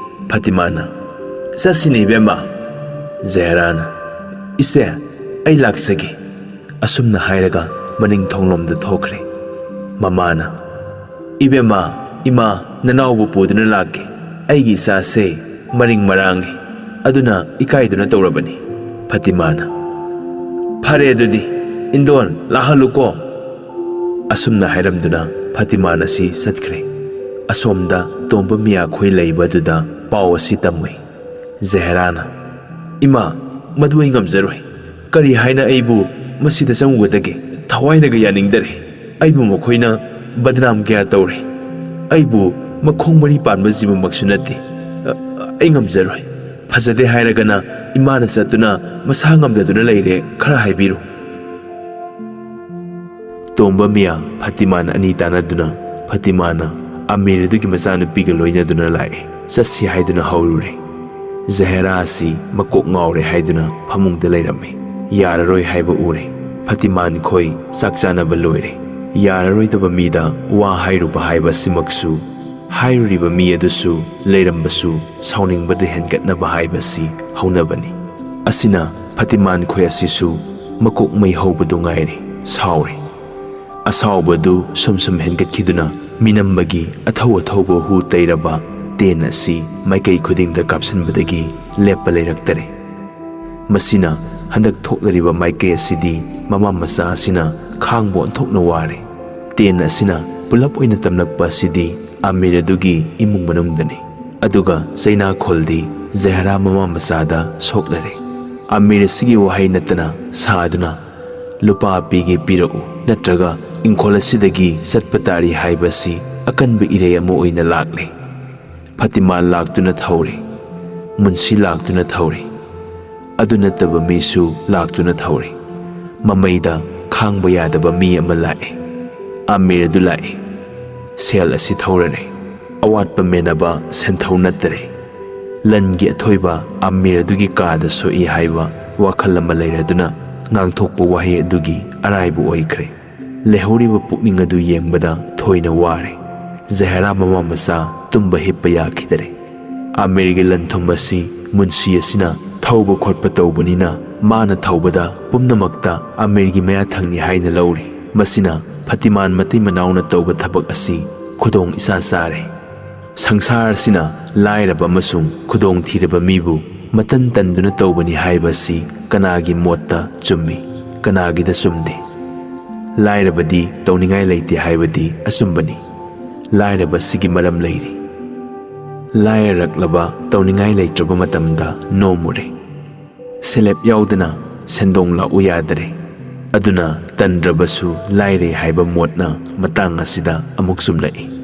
ꯐꯇꯤꯃꯥꯅ, "ꯆꯠꯁꯤꯅꯦ ꯏꯕꯦꯝꯃ꯫" ꯖꯍꯦꯔꯥꯅ, "ꯏꯆꯦ, ꯑꯩ ꯂꯥꯛꯆꯒꯦ꯫" ꯑꯁꯨꯝꯅ ꯍꯥꯏꯔꯒ ꯃꯅꯤꯡ ꯊꯣꯡꯂꯣꯝꯗ ꯊꯣꯛꯈ꯭ꯔꯦ꯫ ꯃꯃꯥꯅ, "ꯏꯕꯦꯝꯃ, ꯏꯃꯥ, ꯅꯅꯥꯎꯕꯨ ꯄꯨꯗꯨꯅ ꯂꯥꯛꯀꯦ꯫ ꯑꯩꯒꯤ ꯏꯆꯥꯁꯦ ꯃꯔꯤꯡ ꯃꯔꯥꯡꯉꯤ, ꯑꯗꯨꯅ ꯏꯀꯥꯏꯗꯨꯅ ꯇꯧꯔꯕꯅꯤ꯫" ꯐꯇꯤꯃꯥꯅ, "ꯐꯔꯦ ꯑꯗꯨꯗꯤ, ꯏꯟꯗꯣꯜ, ꯂꯥꯛꯍꯜꯂꯨꯀꯣ꯫" ꯑꯁꯨꯝꯅ ꯍꯥꯏꯔꯝꯗꯨꯅ ꯐꯇꯤꯃꯥꯟ ꯑꯁꯤ ꯆꯠꯈ꯭ꯔꯦ꯫ ꯑꯁꯣꯝꯗ ꯇꯣꯝꯕ ꯃꯤꯌꯥꯈꯣꯏ ꯂꯩꯕꯗꯨꯗ ꯄꯥꯎ ꯑꯁꯤ ꯇꯝꯃꯨꯏ꯫ ꯖꯍꯦꯔꯥꯅ, "ꯏꯃꯥ, ꯃꯗꯨ ꯑꯩ ꯉꯝꯖꯔꯣꯏ꯫ ꯀꯔꯤ ꯍꯥꯏꯅ ꯑꯩꯕꯨ ꯃꯁꯤꯗ ꯆꯪꯉꯨꯒꯗꯒꯦ? ꯊꯋꯥꯏꯅꯒ ꯌꯥꯅꯤꯡꯗꯔꯦ꯫ ꯑꯩꯕꯨ ꯃꯈꯣꯏꯅ ꯕꯗꯅꯥꯝ ꯀꯌꯥ ꯇꯧꯔꯦ꯫ ꯑꯩꯕꯨ ꯃꯈꯣꯡ ꯃꯔꯤ ꯄꯥꯟꯕ ꯖꯤꯕꯃꯛꯁꯨ ꯅꯠꯇꯦ꯫ ꯑ, ꯑꯩ ꯉꯝꯖꯔꯣꯏ꯫ ꯐꯖꯗꯦ ꯍꯥꯏꯔꯒꯅ ꯏꯃꯥꯅ ꯆꯠꯇꯨꯅ ꯃꯁꯥ ꯉꯝꯗꯗꯨꯅ ꯂꯩꯔꯦ ꯈꯔ ꯍꯥꯏꯕꯤꯔꯨ꯫" ꯇꯣꯝꯕ ꯃꯤꯌꯥ ꯐꯇꯤꯃꯥꯟ ꯑꯅꯤ ꯇꯥꯟꯅꯗꯨꯅ ꯐꯇꯤꯃꯥꯟꯅ ꯑꯃꯤꯔ ꯑꯗꯨꯒꯤ ꯃꯆꯥꯅꯨꯄꯤꯒ ꯂꯣꯏꯅꯗꯨꯅ ꯂꯥꯛꯑꯦ꯫ ꯆꯠꯁꯤ ꯍꯥꯏꯗꯨꯅ ꯍꯧꯔꯨꯔꯦ꯫ ꯖꯍꯦꯔꯥ ꯑꯁꯤ ꯃꯀꯣꯛ ꯉꯥꯎꯔꯦ ꯍꯥꯏꯗꯨꯅ ꯐꯃꯨꯡꯗ ꯂꯩꯔꯝꯃꯤ꯫ ꯌꯥꯔꯔꯣꯏ ꯍꯥꯏꯕ ꯎꯔꯦ꯫ ꯐꯇꯤꯃꯥꯟ ꯈꯣꯏ ꯆꯥꯛ ꯆꯥꯅꯕ ꯂꯣꯏꯔꯦ꯫ ꯌꯥꯔꯔꯣꯏꯗꯕ ꯃꯤꯗ ꯋꯥ ꯍꯥꯏꯔꯨꯕ ꯍꯥꯏꯕ ꯑꯁꯤꯃꯛꯁꯨ, ꯍꯥꯏꯔꯨꯔꯤꯕ ꯃꯤ ꯑꯗꯨꯁꯨ ꯂꯩꯔꯝꯕꯁꯨ ꯁꯥꯎꯅꯤꯡꯕꯗ ꯍꯦꯟꯒꯠꯅꯕ ꯍꯥꯏꯕꯁꯤ ꯍꯧꯅꯕꯅꯤ꯫ ꯑꯁꯤꯅ ꯐꯇꯤꯃꯥꯟ ꯈꯣꯏ ꯑꯁꯤꯁꯨ ꯃꯀꯣꯛ ꯃꯩ ꯍꯧꯕꯗꯨ ꯉꯥꯏꯔꯦ꯫ ꯁꯥꯎꯔꯦ꯫ ꯑꯁꯥꯎꯕꯗꯨ ꯁꯨꯝ ꯁꯨꯝ ꯍꯦꯟꯒꯠꯈꯤꯗꯨꯅ ꯃꯤꯅꯝꯕꯒꯤ ꯑꯊꯧ ꯑꯊꯧꯕ ꯍꯨ ꯇꯩꯔꯕ ꯇꯦꯟ ꯑꯁꯤ ꯃꯥꯏꯀꯩ ꯈꯨꯗꯤꯡꯗ ꯀꯥꯞꯁꯤꯟꯕꯗꯒꯤ ꯂꯦꯞꯄ ꯂꯩꯔꯛꯇꯔꯦ꯫ ꯃꯁꯤꯅ ꯍꯟꯗꯛ ꯊꯣꯛꯂꯔꯤꯕ ꯃꯥꯏꯀꯩ ꯑꯁꯤꯗꯤ ꯃꯃꯥ ꯃꯆꯥ ꯑꯁꯤꯅ ꯈꯥꯡꯕ ꯑꯣꯟꯊꯣꯛꯅ ꯋꯥꯔꯦ꯫ ꯇꯦꯟ ꯑꯁꯤꯅ ꯄꯨꯂꯞ ꯑꯣꯏꯅ ꯇꯝꯂꯛꯄ ꯑꯁꯤꯗꯤ ꯑꯃꯤꯔ ꯑꯗꯨꯒꯤ ꯏꯃꯨꯡ ꯃꯅꯨꯡꯗꯅꯤ꯫ ꯑꯗꯨꯒ ꯆꯩꯅꯥꯈꯣꯜꯗꯤ ꯖꯍꯦꯔꯥ ꯃꯃꯥ ꯃꯆꯥꯗ ꯁꯣꯛꯂꯔꯦ꯫ ꯑꯃꯤꯔ ꯑꯁꯤꯒꯤ ꯋꯥꯍꯩ ꯅꯠꯇꯅ ꯁꯥꯗꯨꯅ "ꯂꯨꯄꯥ ꯄꯤꯒꯦ ꯄꯤꯔꯛꯎ, ꯅꯠꯇ꯭ꯔꯒ ꯏꯪꯈꯣꯜ ꯑꯁꯤꯗꯒꯤ ꯆꯠꯄ ꯇꯥꯔꯤ" ꯍꯥꯏꯕ ꯑꯁꯤ ꯑꯀꯟꯕ ꯏꯔꯩ ꯑꯃ ꯑꯣꯏꯅ ꯂꯥꯛꯂꯦ꯫ ꯐꯇꯤꯃꯥꯟ ꯂꯥꯛꯇꯨꯅ ꯊꯧꯔꯦ꯫ ꯃꯨꯟꯁꯤ ꯂꯥꯛꯇꯨꯅ ꯊꯧꯔꯦ꯫ ꯑꯗꯨ ꯅꯠꯇꯕ ꯃꯤꯁꯨ ꯂꯥꯛꯇꯨꯅ ꯊꯧꯔꯦ꯫ ꯃꯃꯩꯗ ꯈꯥꯡꯕ ꯌꯥꯗꯕ ꯃꯤ ꯑꯃ ꯂꯥꯛꯑꯦ꯫ ꯑꯃꯤꯔ ꯑꯗꯨ ꯂꯥꯛꯑꯦ꯫ ꯁꯦꯜ ꯑꯁꯤ ꯊꯧꯔꯔꯦ꯫ ꯑꯋꯥꯠꯄ ꯃꯦꯟꯅꯕ ꯁꯦꯟꯊꯧ ꯅꯠꯇꯔꯦ꯫ ꯂꯟꯒꯤ ꯑꯊꯣꯏꯕ ꯑꯃꯤꯔ ꯑꯗꯨꯒꯤ ꯀꯥꯗ ꯁꯣꯛꯏ ꯍꯥꯏꯕ ꯋꯥꯈꯜ ꯑꯃ ꯂꯩꯔꯗꯨꯅ ꯉꯥꯡꯊꯣꯛꯄ ꯋꯥꯍꯩ ꯑꯗꯨꯒꯤ ꯑꯔꯥꯏꯕ ꯑꯣꯏꯈ꯭ꯔꯦ꯫ ꯂꯩꯍꯧꯔꯤꯕ ꯄꯨꯛꯅꯤꯡ ꯑꯗꯨ ꯌꯦꯡꯕꯗ ꯊꯣꯏꯅ ꯋꯥꯔꯦ꯫ ꯖꯍꯦꯔꯥ ꯃꯃꯥ ꯃꯆꯥ ꯇꯨꯝꯕ ꯍꯤꯞꯄ ꯌꯥꯈꯤꯗꯔꯦ꯫ ꯑꯃꯤꯔꯒꯤ ꯂꯟ ꯊꯨꯝ ꯑꯁꯤ ꯃꯨꯟꯁꯤ ꯑꯁꯤꯅ ꯊꯧꯕ ꯈꯣꯠꯄ ꯇꯧꯕꯅꯤꯅ, ꯃꯥꯅ ꯊꯧꯕꯗ ꯄꯨꯝꯅꯃꯛꯇ ꯑꯃꯤꯔꯒꯤ ꯃꯌꯥ ꯊꯪꯅꯤ ꯍꯥꯏꯅ ꯂꯧꯔꯤ꯫ ꯃꯁꯤꯅ ꯐꯇꯤꯃꯥꯟ ꯃꯇꯩ ꯃꯅꯥꯎꯅ ꯇꯧꯕ ꯊꯕꯛ ꯑꯁꯤ ꯈꯨꯗꯣꯡ ꯏꯆꯥ ꯆꯥꯔꯦ꯫ ꯁꯪꯁꯥꯔ ꯑꯁꯤꯅ ꯂꯥꯏꯔꯕ ꯑꯃꯁꯨꯡ ꯈꯨꯗꯣꯡ ꯊꯤꯔꯕ ꯃꯤꯕꯨ ꯃꯇꯟ ꯇꯟꯗꯨꯅ ꯇꯧꯕꯅꯤ ꯍꯥꯏꯕ ꯑꯁꯤ ꯀꯅꯥꯒꯤ ꯃꯣꯠꯇ ꯆꯨꯝꯃꯤ, ꯀꯅꯥꯒꯤꯗ ꯆꯨꯝꯗꯦ? ꯂꯥꯏꯔꯕꯗꯤ ꯇꯧꯅꯤꯡꯉꯥꯏ ꯂꯩꯇꯦ ꯍꯥꯏꯕꯗꯤ ꯑꯆꯨꯝꯕꯅꯤ꯫ ꯂꯥꯏꯔꯕꯁꯤꯒꯤ ꯃꯔꯝ ꯂꯩꯔꯤ꯫ ꯂꯥꯏꯔꯔꯛꯂꯕ ꯇꯧꯅꯤꯡꯉꯥꯏ ꯂꯩꯇ꯭ꯔꯕ ꯃꯇꯝꯗ ꯅꯣꯝꯃꯨꯔꯦ꯫ ꯁꯦꯂꯦꯞ ꯌꯥꯎꯗꯅ ꯁꯦꯟꯗꯣꯡ ꯂꯥꯛꯎ ꯌꯥꯗꯔꯦ꯫ ꯑꯗꯨꯅ ꯇꯟꯗ꯭ꯔꯕꯁꯨ ꯂꯥꯏꯔꯦ ꯍꯥꯏꯕ ꯃꯣꯠꯅ ꯃꯇꯥꯡ ꯑꯁꯤꯗ ꯑꯃꯨꯛ ꯆꯨꯝꯂꯛꯏ꯫